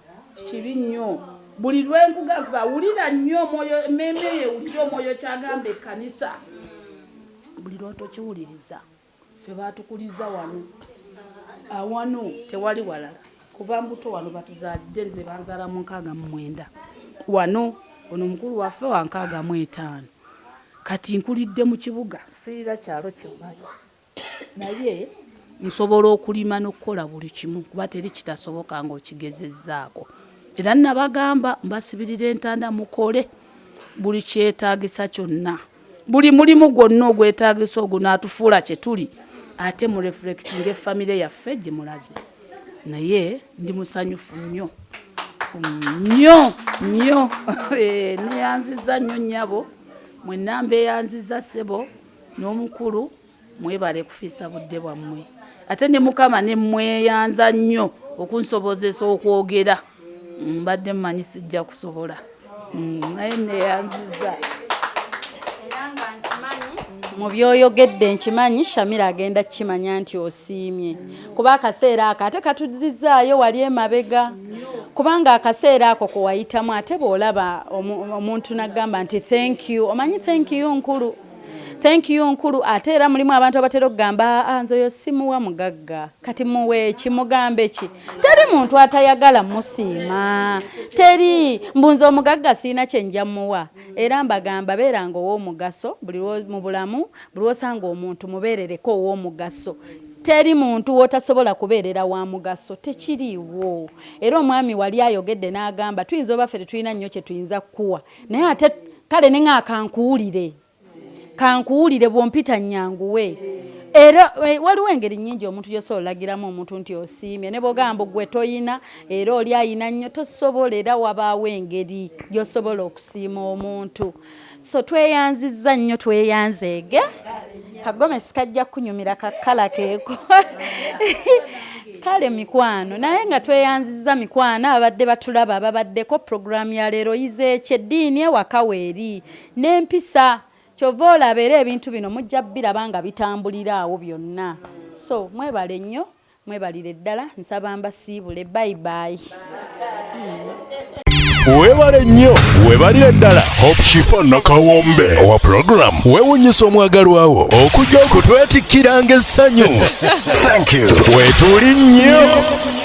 Kibi nnyo. Buli lwenkugamba wulira nnyo omwoyo, emmeeme ye ewulire omwoyo kyagamba ekkanisa, buli lwotokiwuliriza. Ffe baatukuliza wano, awano tewali walala, kuva mbuto wano batuzaalidde. Nze banzaala mu 69 wano, ono mukulu waffe wa 65. Kati nkulidde mu kibuga, sirira kyalo kyonna, naye nsobola okulima n'okukola buli kimu, kuba teri kitasoboka ng'okigezezzaako. Era nabagamba mbasibirira entanda, mukole buli kyetaagisa kyonna, buli mulimu gwonna ogwetaagisa ogwo naatufuula kye tuli, ate mu reflecting efamire yaffe gye mulaze. Naye ndi musanyufu nnyo nnyo nnyo. Neyanziza nnyo nnyabo, mwenna mbeeyanziza, ssebo n'omukulu, mwebale kufiisa budde bwammwe. Ate ne Mukama ne mweyanza nnyo okunsobozesa okwogera. Mbadde mmanyi sijja kusobola, naye neyanziza. Mu byoyogedde nkimanyi Shamira agenda kukimanya nti osiimye, kuba akaseera ako ate katuzizaayo wali emabega, kubanga akaseera ako kewayitamu, ate bw'olaba omuntu nagamba nti thank you, omanyi thank you nkulu, thank you nkulu. Ate era mulimu abantu abatera okugamba, "Ah, nze oyo simuwa mugagga, kati muwe ki, mugambe ki?" Teri muntu atayagala musiima, teri mbunze omugagga siina kyenja muwa. Era mbagamba beeranga ow'omugaso buli mu bulamu, buli lwosanga omuntu mubeerereko ow'omugaso. Teri muntu wotasobola kubeerera wa mugaso, tekiriiwo. Era omwami wali ayogedde n'agamba tuyinza oba ffe tetulina nnyo kye tuyinza kukuwa, naye ate kale neŋa kankuwulire, kankuwulire bw'ompita nyanguwe. Era waliwo engeri nnyingi omuntu gyosobola olagiramu omuntu nti osiimye, ne bwogamba gwe toyina era oli ayina nnyo tosobola, era wabaawo engeri gy'osobola okusiima omuntu. So tweyanzizza nnyo, tweyanzeege. Kagomesi kajja kunyumira kakkala keeko. Kale mikwano, naye nga tweyanzizza mikwano abadde batulaba, ababaddeko puroguramu ya leero. Oyize eki? Eddiini ewaka weeri n'empisa, kyova olaba era ebintu bino mujja biraba nga bitambulira awo byonna. So mwebale nnyo, mwebalire ddala, nsaba mbasiibule. Bye bye. Weebale nnyo, weebalire ddala Hope Shifa Nakawombe owa puroguramu Weewunyisa Omwagalwawo okujja okutwetikkiranga essanyu. Thank you, weetuli nnyo.